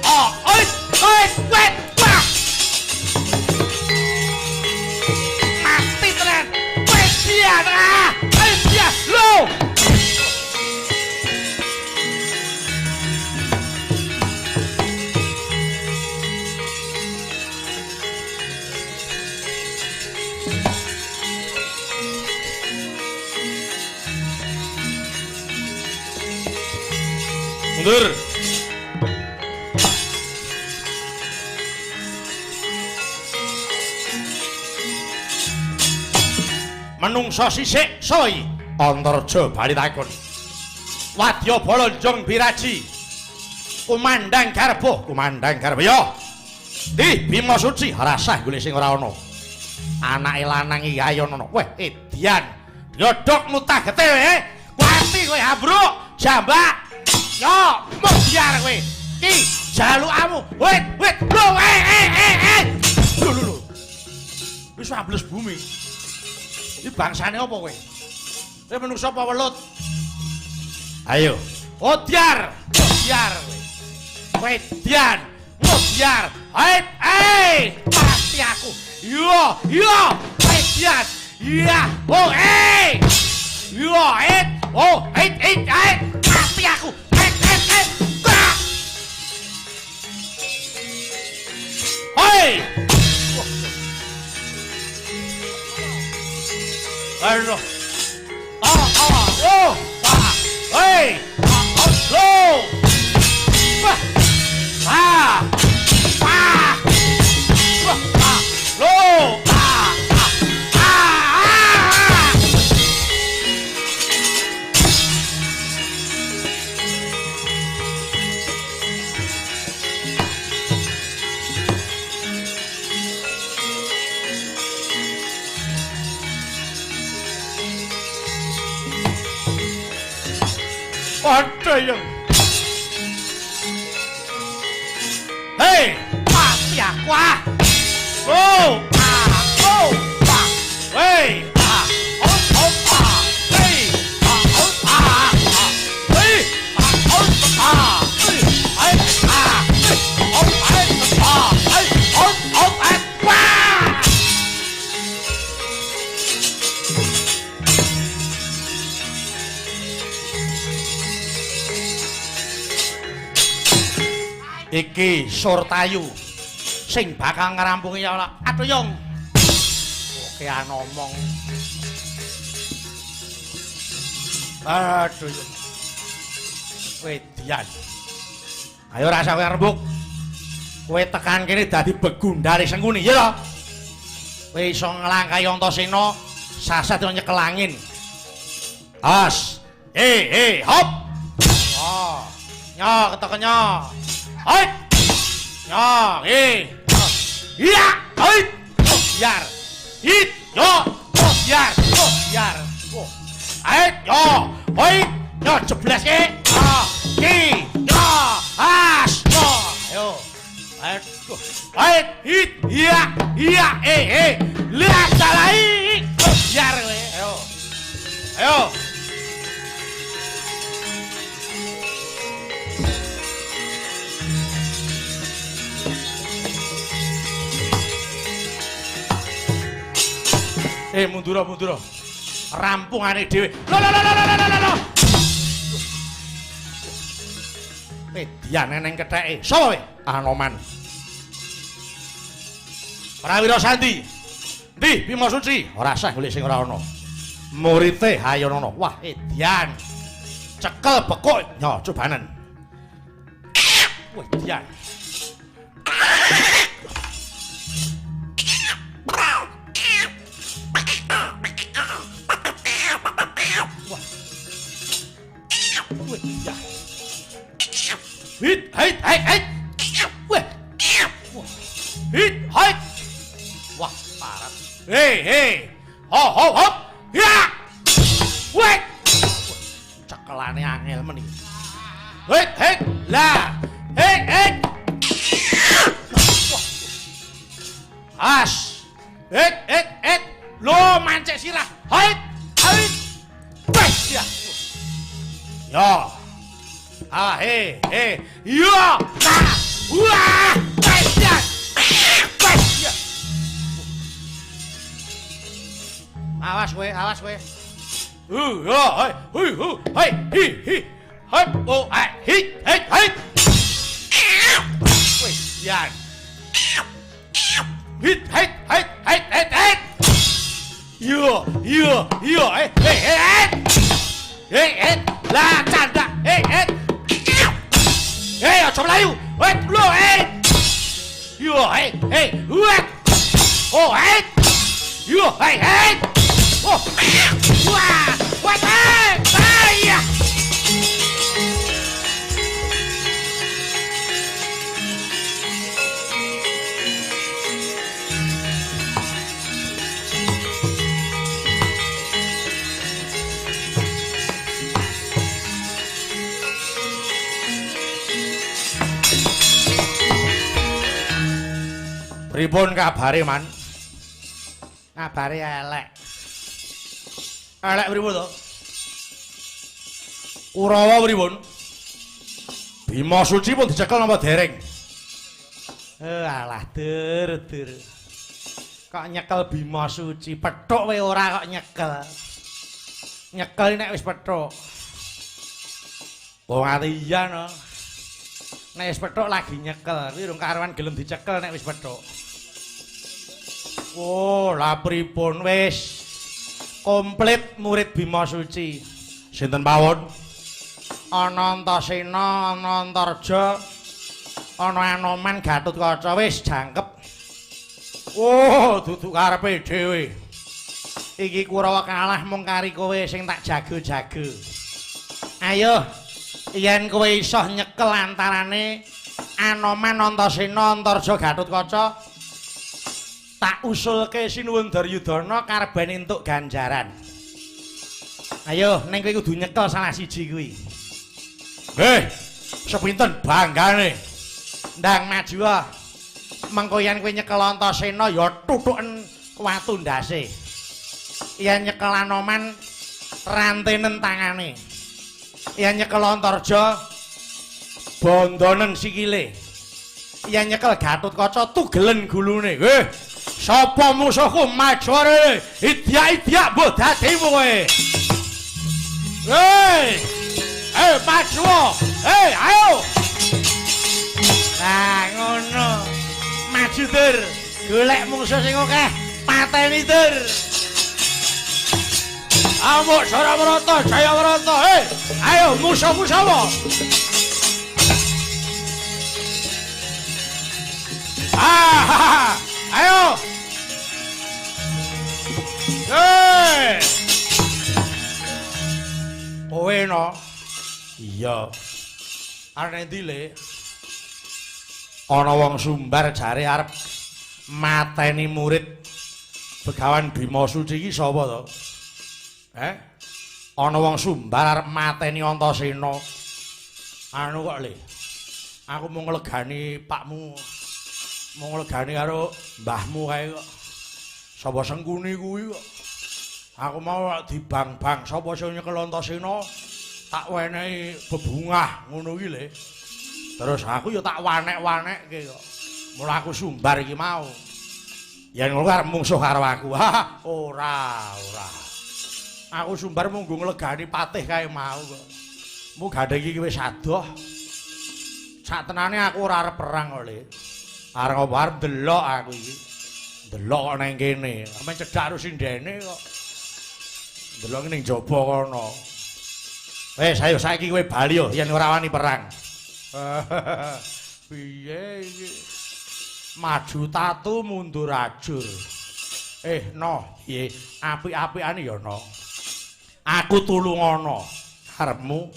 Ah, oi. Oi, wet. Wah. Mati tenan. Wes biar ah. Wes biar. Lho. Mundur. Menungso sisik soi Antarja bali takon. Wadya Balonjong Biraji. Kumandang garba, kumandang garba ya. Ndi Bima Suci rasah golek sing ora ana. Anake lanang iki ayo ana. Weh edian. Dodok mutah getih kowe. Kuati kowe ambruk, jambak. Yo, biar kowe. Ki jalukamu. Wit, wit, lho, eh, eh, eh, eh. Lho, lho, lho. Wis ambles bumi. Iki bangsane apa kowe? Kowe menungso apa welut? Ayo. Odyar, odyar kowe. Wedian, odyar. Hei, hei, mati aku. Yo, yo, wedian. Iya, oh, eh. Yo, eh, oh, eh, eh, eh, mati aku. Eh, eh, eh. Wah. Hei. Aduh. Ah, ah, oh, ah. Hei. Ah, oh, lo. Wah. Ah. Ah. Wah, ah. Lo. Ah, ah. Ah, ah. Aduh ya. Hei, mati aku ah. Oh, ah, oh, ah. Hei, ah, oh, oh, ah. Hei, ah, oh, ah, ah. Hei, ah, oh, ah. Hei, ah, hey, oh, ah, hey, oh, oh, ah. Wah! Iki Surtayu sing bakal ngrampungi ya ora. Aduh yung. Oke ngomong. Aduh yung. Wedian. Ayo rasa kowe rembug. Kowe tekan kene dadi begundale Sengkuni ya to. Kowe iso nglangkahi Antasena sasat nyekel angin. As. Eh eh hop. Oh. Nyo ketok nyo. Hoi. Yo, eh. Iya, hoi. Biar. Hit, yo. Biar, biar. Hoi, yo. Hoi, yo jebleske. Ah, ki, yo. As, yo. Ayo. Aduh. Hoi, hit, iya, iya, eh, eh. Lihat salai. Biar kowe. Ayo. Ayo. Eh mundur mundur. Rampungane dhewe. Lho lho lho lho lho lho. Edian neng ketheke. Sapa kowe? Anoman. Prawira Sandi. Ndi Bima Suci? Ora sah golek sing ora ana. Murite Hayanana. Wah, edian. Cekel bekuk. Yo cobanen. Wah, dian. Wah. Wah, ya. Hit, hit, hit, hit. Wah. Hit, hit. Wah, parah. Hei, hei. Ho, ho, hop. Ya. Wah. Cekelane angel men iki. Hit, hit. Lah. Hit, hit. Wah. As. Hit, hit, hit. Lo mancik sirah. Hit, hit. Wah, ya. Yo. Ah, he, he. Yo. Ta. Wah. Ya. Wah, ya. Awas kowe, awas kowe. Hu, yo, hei, hu, hu, hei, hi, hi. Hei, oh, hei, hi, hei, hei. Wih, yan. Hit, hit, hit, hit, hit, hit. Yo, yo, yo, hei, hei, hei. Hei, hei. Lah, canda. Hei, hei. Hei, aja mlayu. Hei, lho, hei. Yo, hei, hei. Wah. Oh, hei. Yo, hei, hei. Oh. Wah, wah, hei. Bahaya. Pripun kabare, Man? Kabare elek. Elek pripun to? Kurawa pripun? Bima Suci pun dicekel napa dereng? Alah, dur, dur. Kok nyekel Bima Suci, pethuk wae ora kok nyekel. Nyekel nek wis pethuk. Wong ati iya no. Nek wis pethuk lagi nyekel, kuwi rung karuan gelem dicekel nek wis pethuk. Oh, lah pripun wis komplit murid Bima Suci. Sinten mawon? Ana Antasena, ana Antarja, ana Anoman, Gatotkaca wis jangkep. Oh, duduk karepe dhewe. Iki Kurawa kalah mung kari kowe sing tak jago-jago. Ayo, yen kowe iso nyekel antarane Anoman, Antasena, Antarja, Gatotkaca, tak usulke Sinuwun Duryudana karben entuk ganjaran. Ayo, ning kowe kudu nyekel salah siji kuwi. Heh, sepinten banggane. Ndang maju ah. Mengko yen kowe nyekel Antasena ya tutuken watu ndase. Yen nyekel Anoman rantenen tangane. Yen nyekel Antarja bondonen sikile. Yen nyekel Gatotkaca tugelen gulune. Heh, sapa musuhku maju rene? Idyak-idyak mbok dadimu kowe. Hei! Hei, maju! Hei, ayo! Lah ngono. Maju, Dur. Golek mungsuh sing akeh, pateni, Dur. Amuk Sarawarata, Jayawarata. Hei, ayo musuhmu sapa? Ah, ayo. Hei. Kowe no? Iya. Arep endi, Le? Ana wong Sumbar jare arep mateni murid Begawan Bima Suci iki sapa to? Eh? Ana wong Sumbar arep mateni Antasena. Anu kok, Le. Aku mau nglegani pakmu. Mau nglegani karo mbahmu kae kok. Sapa Sengkuni kuwi kok. Aku mau dibang-bang sapa sing nyekel Antasena tak wenehi bebungah ngono iki, Le. Terus aku ya tak wanek-wanekke kok. Mula aku Sumbar iki mau. Yen ngono arep mungsuh karo aku. Ha, ora, ora. Aku Sumbar mung nggo nglegani patih kae mau kok. Mung gandeng iki wis adoh. Sak tenane aku ora arep perang kok, Le. Arep apa arep ndelok aku iki. Ndelok kok nang kene. Amen cedhak karo sindene kok. Ndelok ning jaba kono. Wis ayo saiki kowe bali yo yen ora wani perang. Piye iki? Maju tatu mundur ajur. No, piye? Apik-apikane ya no. Aku tulungono karepmu.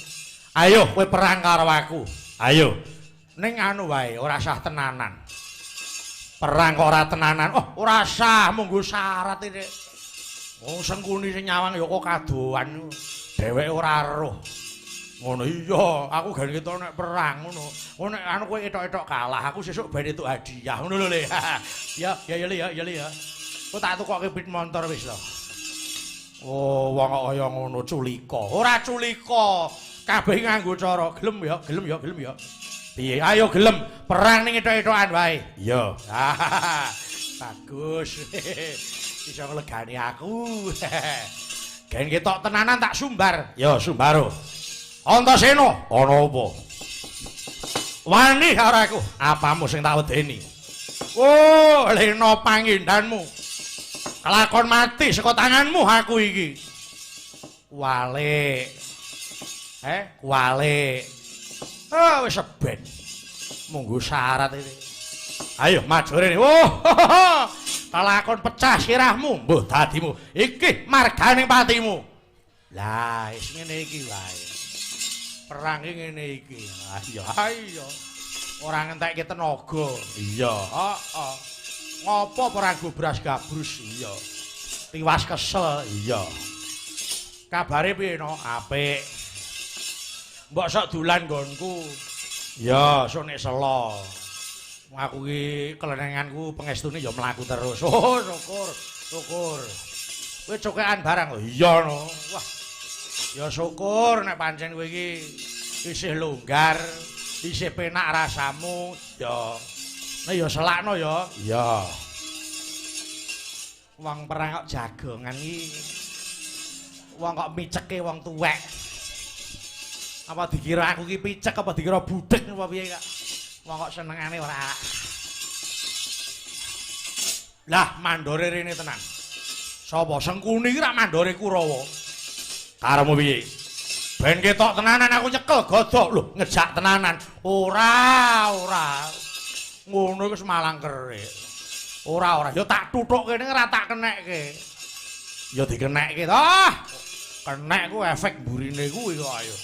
Ayo kowe perang karo aku. Ayo. Ning anu wae ora sah tenanan. Perang kok ora tenanan. Oh, ora sah munggo syarat iki. Wong Sengkuni sing nyawang ya kok kadohan. Dheweke ora roh. Ngono iya, aku gen ketok nek perang ngono. Ngono nek anu kowe etok-etok kalah, aku sesuk ben entuk hadiah ngono lho Le. Ya, ya ya Le ya, ya Le ya. Kok tak tukokke pit montor wis to. Oh, wong kok kaya ngono culika. Ora culika. Kabeh nganggo cara gelem ya, gelem ya, gelem ya. Piye? Ayo gelem perang ning etok-etokan wae. Iya. Bagus. Iso nglegani aku. Gen ketok tenanan tak sumbar. Ya, sumbaro. Antasena, ana apa? Wani karo aku. Apamu sing tak wedeni? Oh, lena pangindhanmu. Kelakon mati saka tanganmu aku iki. Kuwalik. Kuwalik. Ah, wis ben. Munggo syarat iki. Ayo maju rene. Oh, kelakon pecah sirahmu, mbuh dadimu. Iki marganing patimu. Lah, wis ngene iki wae. Perang iki ngene iki. Ayo, ayo. Ora ngentekke tenaga. Iya, heeh. Ngopo perang gobras gabrus? Iya. Tiwas kesel. Iya. Kabare piye no? Apik. Mbok sok dolan nggonku. Ya, sok nek selo. Aku iki kelenenganku pengestune ya mlaku terus. Oh, syukur, syukur. Kowe cokekan barang lho. Iya no. Wah. Ya syukur nek pancen kowe iki isih longgar, isih penak rasamu. Ya. Nek ya selakno ya. Iya. Wong perang kok jagongan iki. Wong kok miceke wong tuwek. Apa dikira aku ki picek apa dikira budhek apa piye kok. Wong kok senengane ora. Lah mandore rene tenan. Sapa Sengkuni iki rak mandore Kurawa. Karepmu piye? Ben ketok tenanan aku nyekel godhok lho, ngejak tenanan. Ora, ora. Ngono iku semalang kerik. Ora, ora. Ya tak tuthuk kene ora tak kenekke. Ya dikenekke to. Kenek ku efek mburine kuwi kok ayo.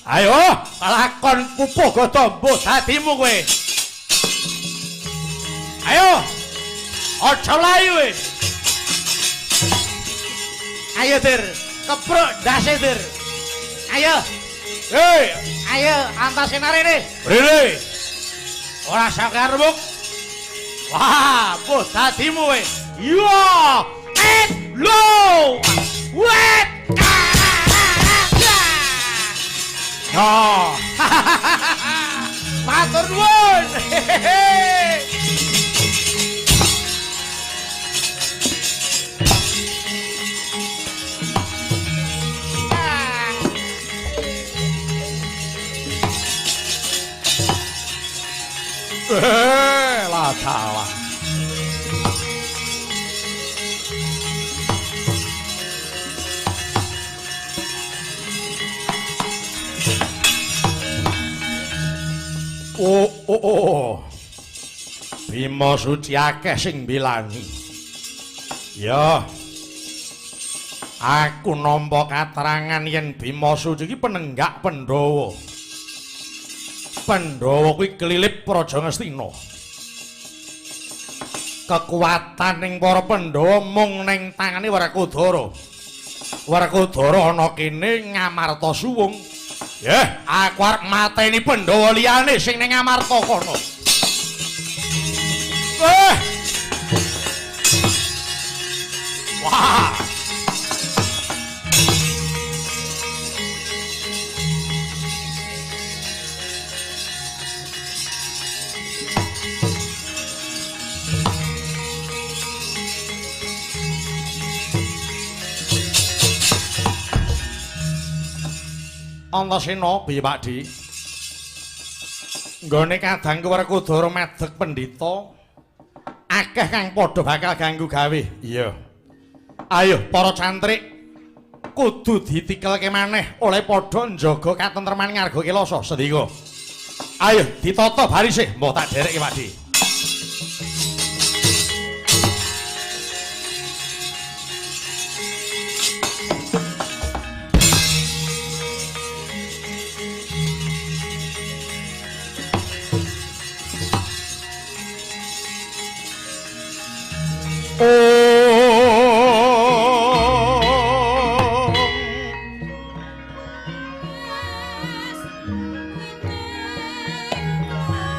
Ayo, lakon pupuh godha mbuh dadimu kowe. Ayo. Aja mlayu kowe. Ayo, Dir. Kepruk ndase, Dir. Ayo. Hei, ayo Antasena rene. Rene. Ora sak karepmu. Wah, mbuh dadimu kowe. Iya. Et lo. Wet. No. Matur nuwun. Lah salah. Oh, oh, oh. Bima Suci akeh sing mbilani. Ya. Aku nampa katerangan yen Bima Suci iki penenggak Pandhawa. Pandhawa kuwi kelilip Praja Ngastina. Kekuatan ning para Pandhawa mung ning tangane Werkudara. Werkudara ana kene Ngamarta suwung. Yeh, aku arep mateni Pandhawa liyane sing ning Ngamarta kono. Wah. Antasena piye Pak Di? Nggone kadang Werkudara madeg pendhita akeh kang padha bakal ganggu gawe. Iya. Ayo para cantrik Kudu ditikelke maneh oleh padha njaga katentreman ngarga Kelasa sendika. Ayo ditata barise, mbah tak dherekke Pak Di.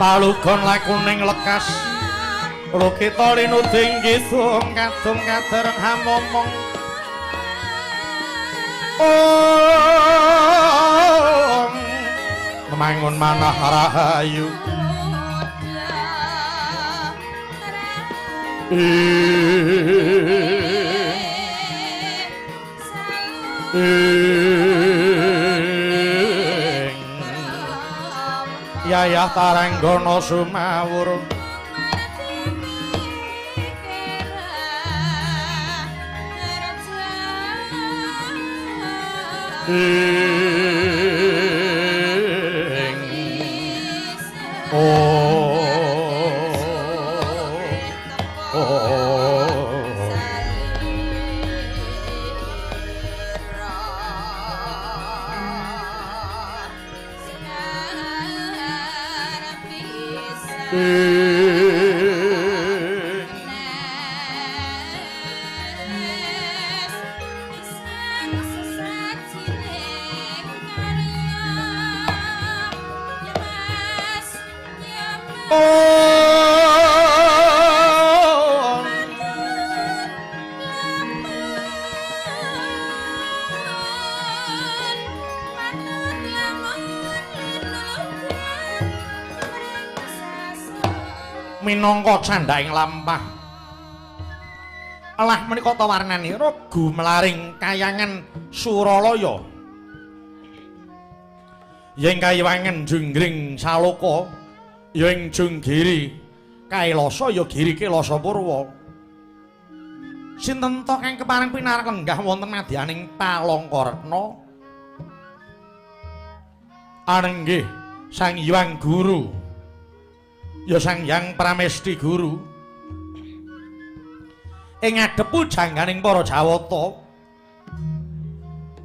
Palugon lakuning lekas lukita linuding kidung kadung kadereng hamomong. Om mangun manah rahayu. Yayah Taranggana sumawur. Ing minangka candhaking lampah. Elah menika ta warnanira gumlaring kayangan Suralaya. Yen kayiwangen junggring saloka, yen junggiri Kailasa ya giri Kelasa Purwa. Sinten ta kang kepareng pinarak lenggah wonten madyaning Palangkaretna? Anenggih Sang Hyang Guru. Ya Sang Hyang Pramesti Guru. Ing ngadhep pujangganing para Jawata.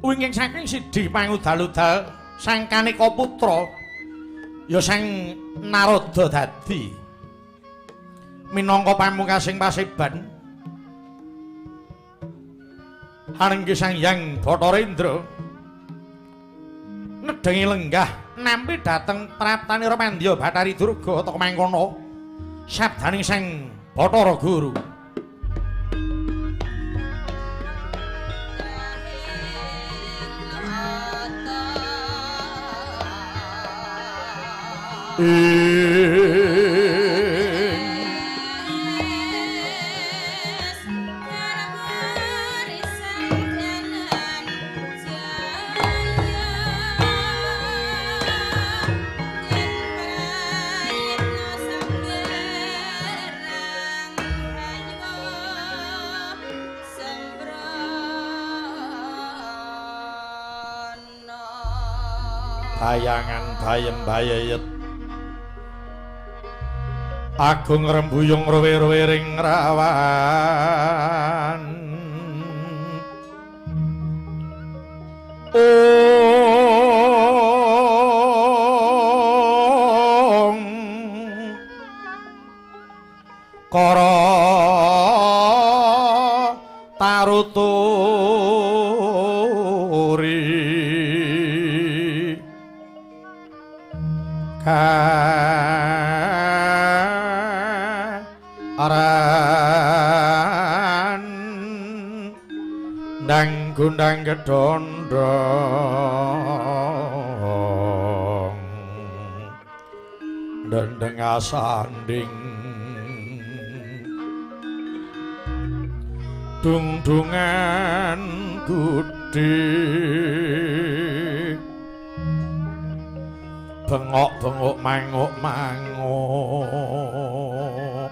Wingking saking sidhi pangudal-udal Sang Kaneka Putra ya Sang Narada dadi minangka pamungkasing paseban. Anenggih Sang Hyang Bathara Indra nedhengi lenggah nampi dhateng praptanira Pandya Bathari Durga teka mangkono sabdaning Sang Bathara Guru. Bayangan bayem bayeyet agung rembuyung rowe-rowe ring rawan. Ong kara taruturi karan ndang gundang gedondong dendeng asanding dungdungan gudhe bengok-bengok manguk-manguk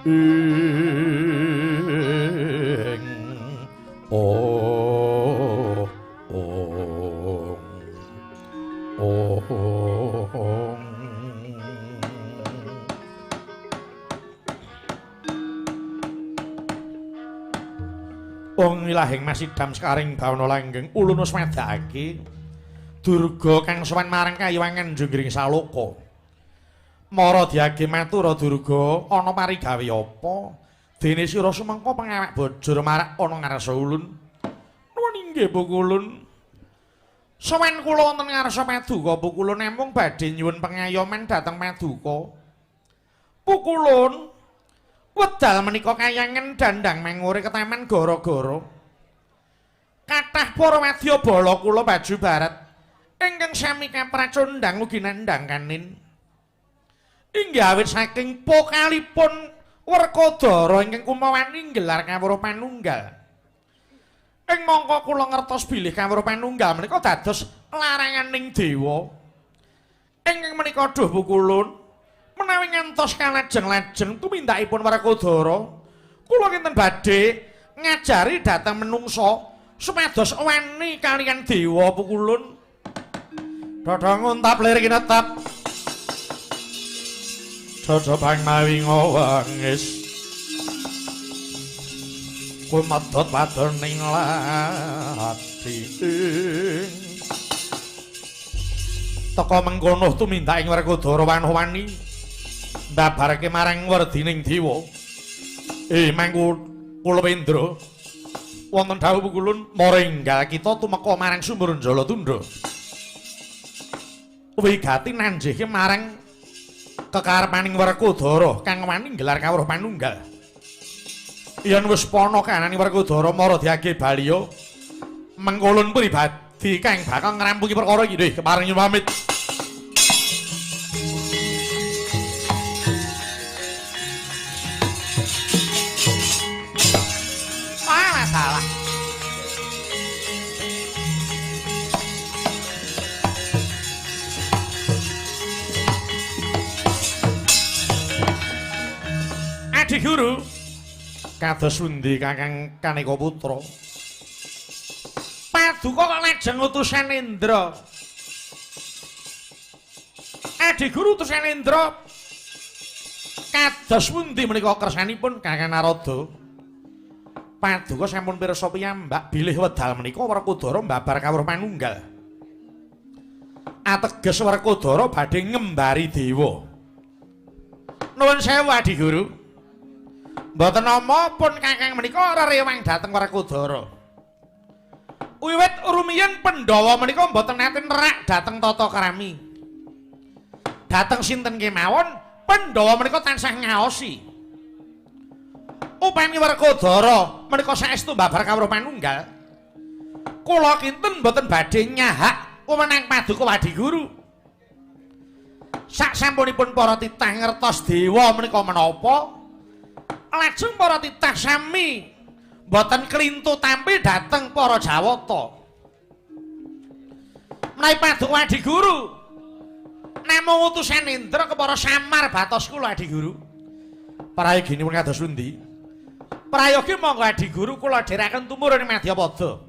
ing om. Ong. Wong ilahing masidam sekaring bawana langgeng ulun wis medhakake Durga kang sowan marang kayiwangan Jonggring Saloka. Mara diage matura Durga, ana parigawe apa? Dene sira sumengko pangawak bojor marak ana ngarsa ulun. Nuwun inggih Pukulun. Sowan kula wonten ngarsa paduka Pukulun namung badhe nyuwun pengayoman dhateng paduka. Pukulun, wedal menika kayangan dandang mangure ketaman gara-gara. Kathah para wadya bala kula baju barat ingkang sami kapracondang ugi nandhang kanin. Inggih awit saking pokalipun Werkodara ingkang kumawani nggelar kawruh panunggal. Ing mangka kula ngertos bilih kawruh panunggal menika dados laranganing dewa. Ingkang menika duh Pukulun, menawi ngantos kalajeng-lajeng tumindakipun Werkodara, kula kinten badhe ngajari dhateng menungsa supados wani kaliyan dewa Pukulun. Dodong untap lir kinetep. Jajabang mawi ngowangis. Kumedhot wadoning lathi. Teka mengkono tumindak ing Werkodara wani mbabarke marang werdining dewa. Mangku Kulawendra wonten dawuh Pukulun mara enggal kita tumeka marang sumur Jalatunda. Wigati nanjihke marang kekarepaning Werkodara kang wani nggelar kawruh panunggal. Yen wis pana kahanane Werkodara mara diage baliya mengkulun pribadi kang bakal ngrampungi perkara iki. Nggih, kepareng nyuwun pamit. Salah salah. Adi Guru, kados pundi Kakang Kaneka Putra? Paduka kok lajeng utusan Indra. Adi Guru utusan Indra kados pundi menika kersanipun Kakang Narada? Paduka sampun pirsa piyambak bilih wedal menika Werkodara mbabar kawruh panunggal. Ateges Werkodara badhe ngembari dewa. Nuwun sewu Adi Guru. Mboten nama pun Kakang menika rerewang dhateng Werkodara. Wiwit rumiyin Pandhawa menika mboten nate nerak dhateng tata krami. Dhateng sinten kemawon Pandhawa menika tansah ngaosi. Upami Werkodara menika saestu mbabar kawruh panunggal, kula kinten mboten badhe nyahak wewenang paduka Adi Guru. Sak sampunipun para titah ngertos dewa menika menapa, lajeng para titah sami mboten klintu tampi dhateng para Jawata. Menawi paduka Adi Guru namung utusan Indra kepara samar batos kula Adi Guru. Prayoginipun kados pundi? Prayogi monggo Adi Guru kula dherekaken tumurun ing Madyapada.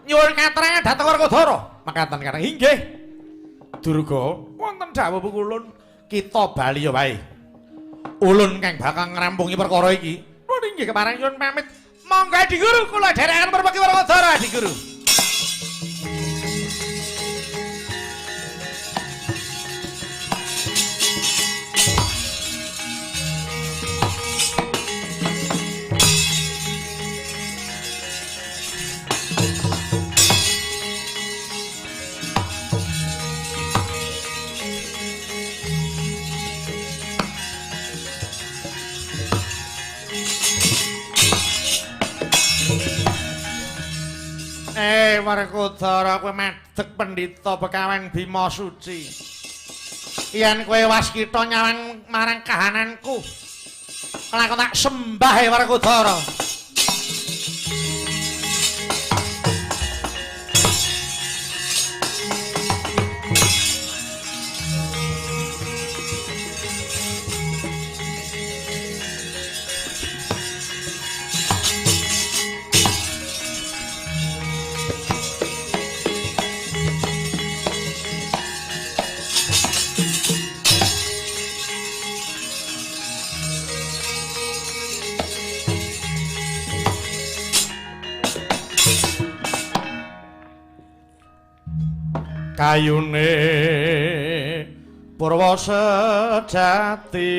Nyuwun katerangan dhateng Werkodara. Mekaten kareng inggih. Durga, wonten dawuh Pukulun, kita bali ya wae. Ulun kang bakal ngrampungi perkara iki. Nuwun inggih kepareng nyuwun pamit. Monggo Adi Guru kula dherekaken perpeki Werkodara Adi Guru. Werkodara kowe madeg pendhita Begawan Bima Suci. Yen kowe waskita nyawang marang kahananku, kelakon tak sembah Werkodara. Kayune purwa sejati.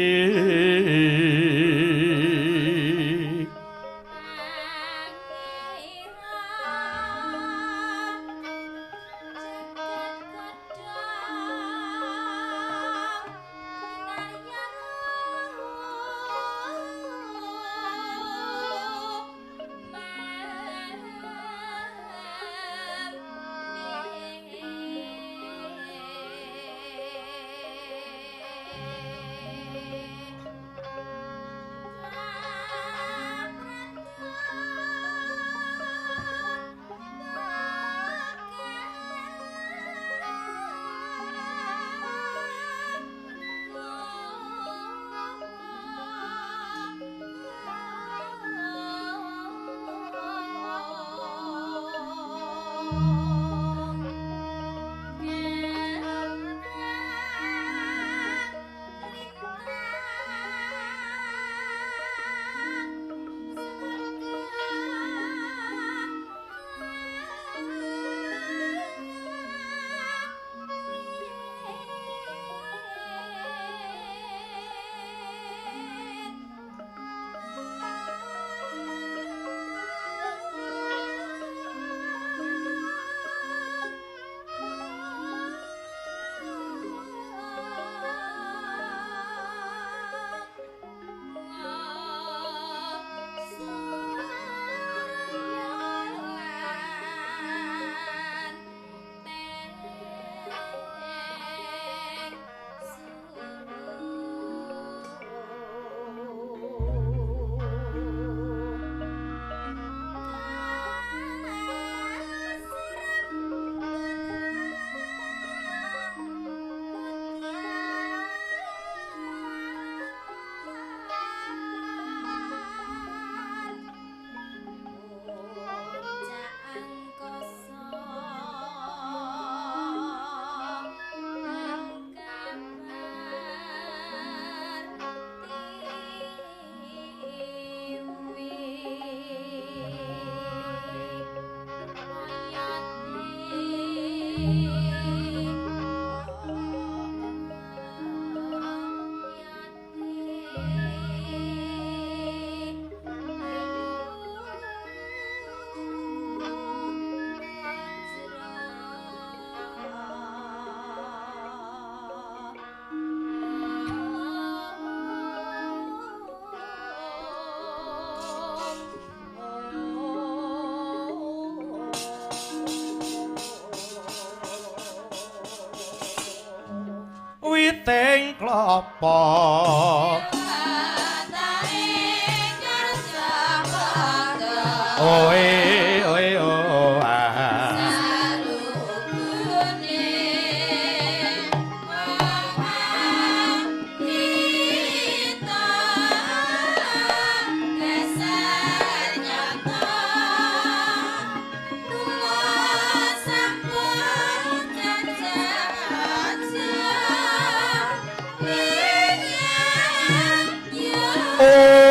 Witing klapa oe oe o ah. Oh.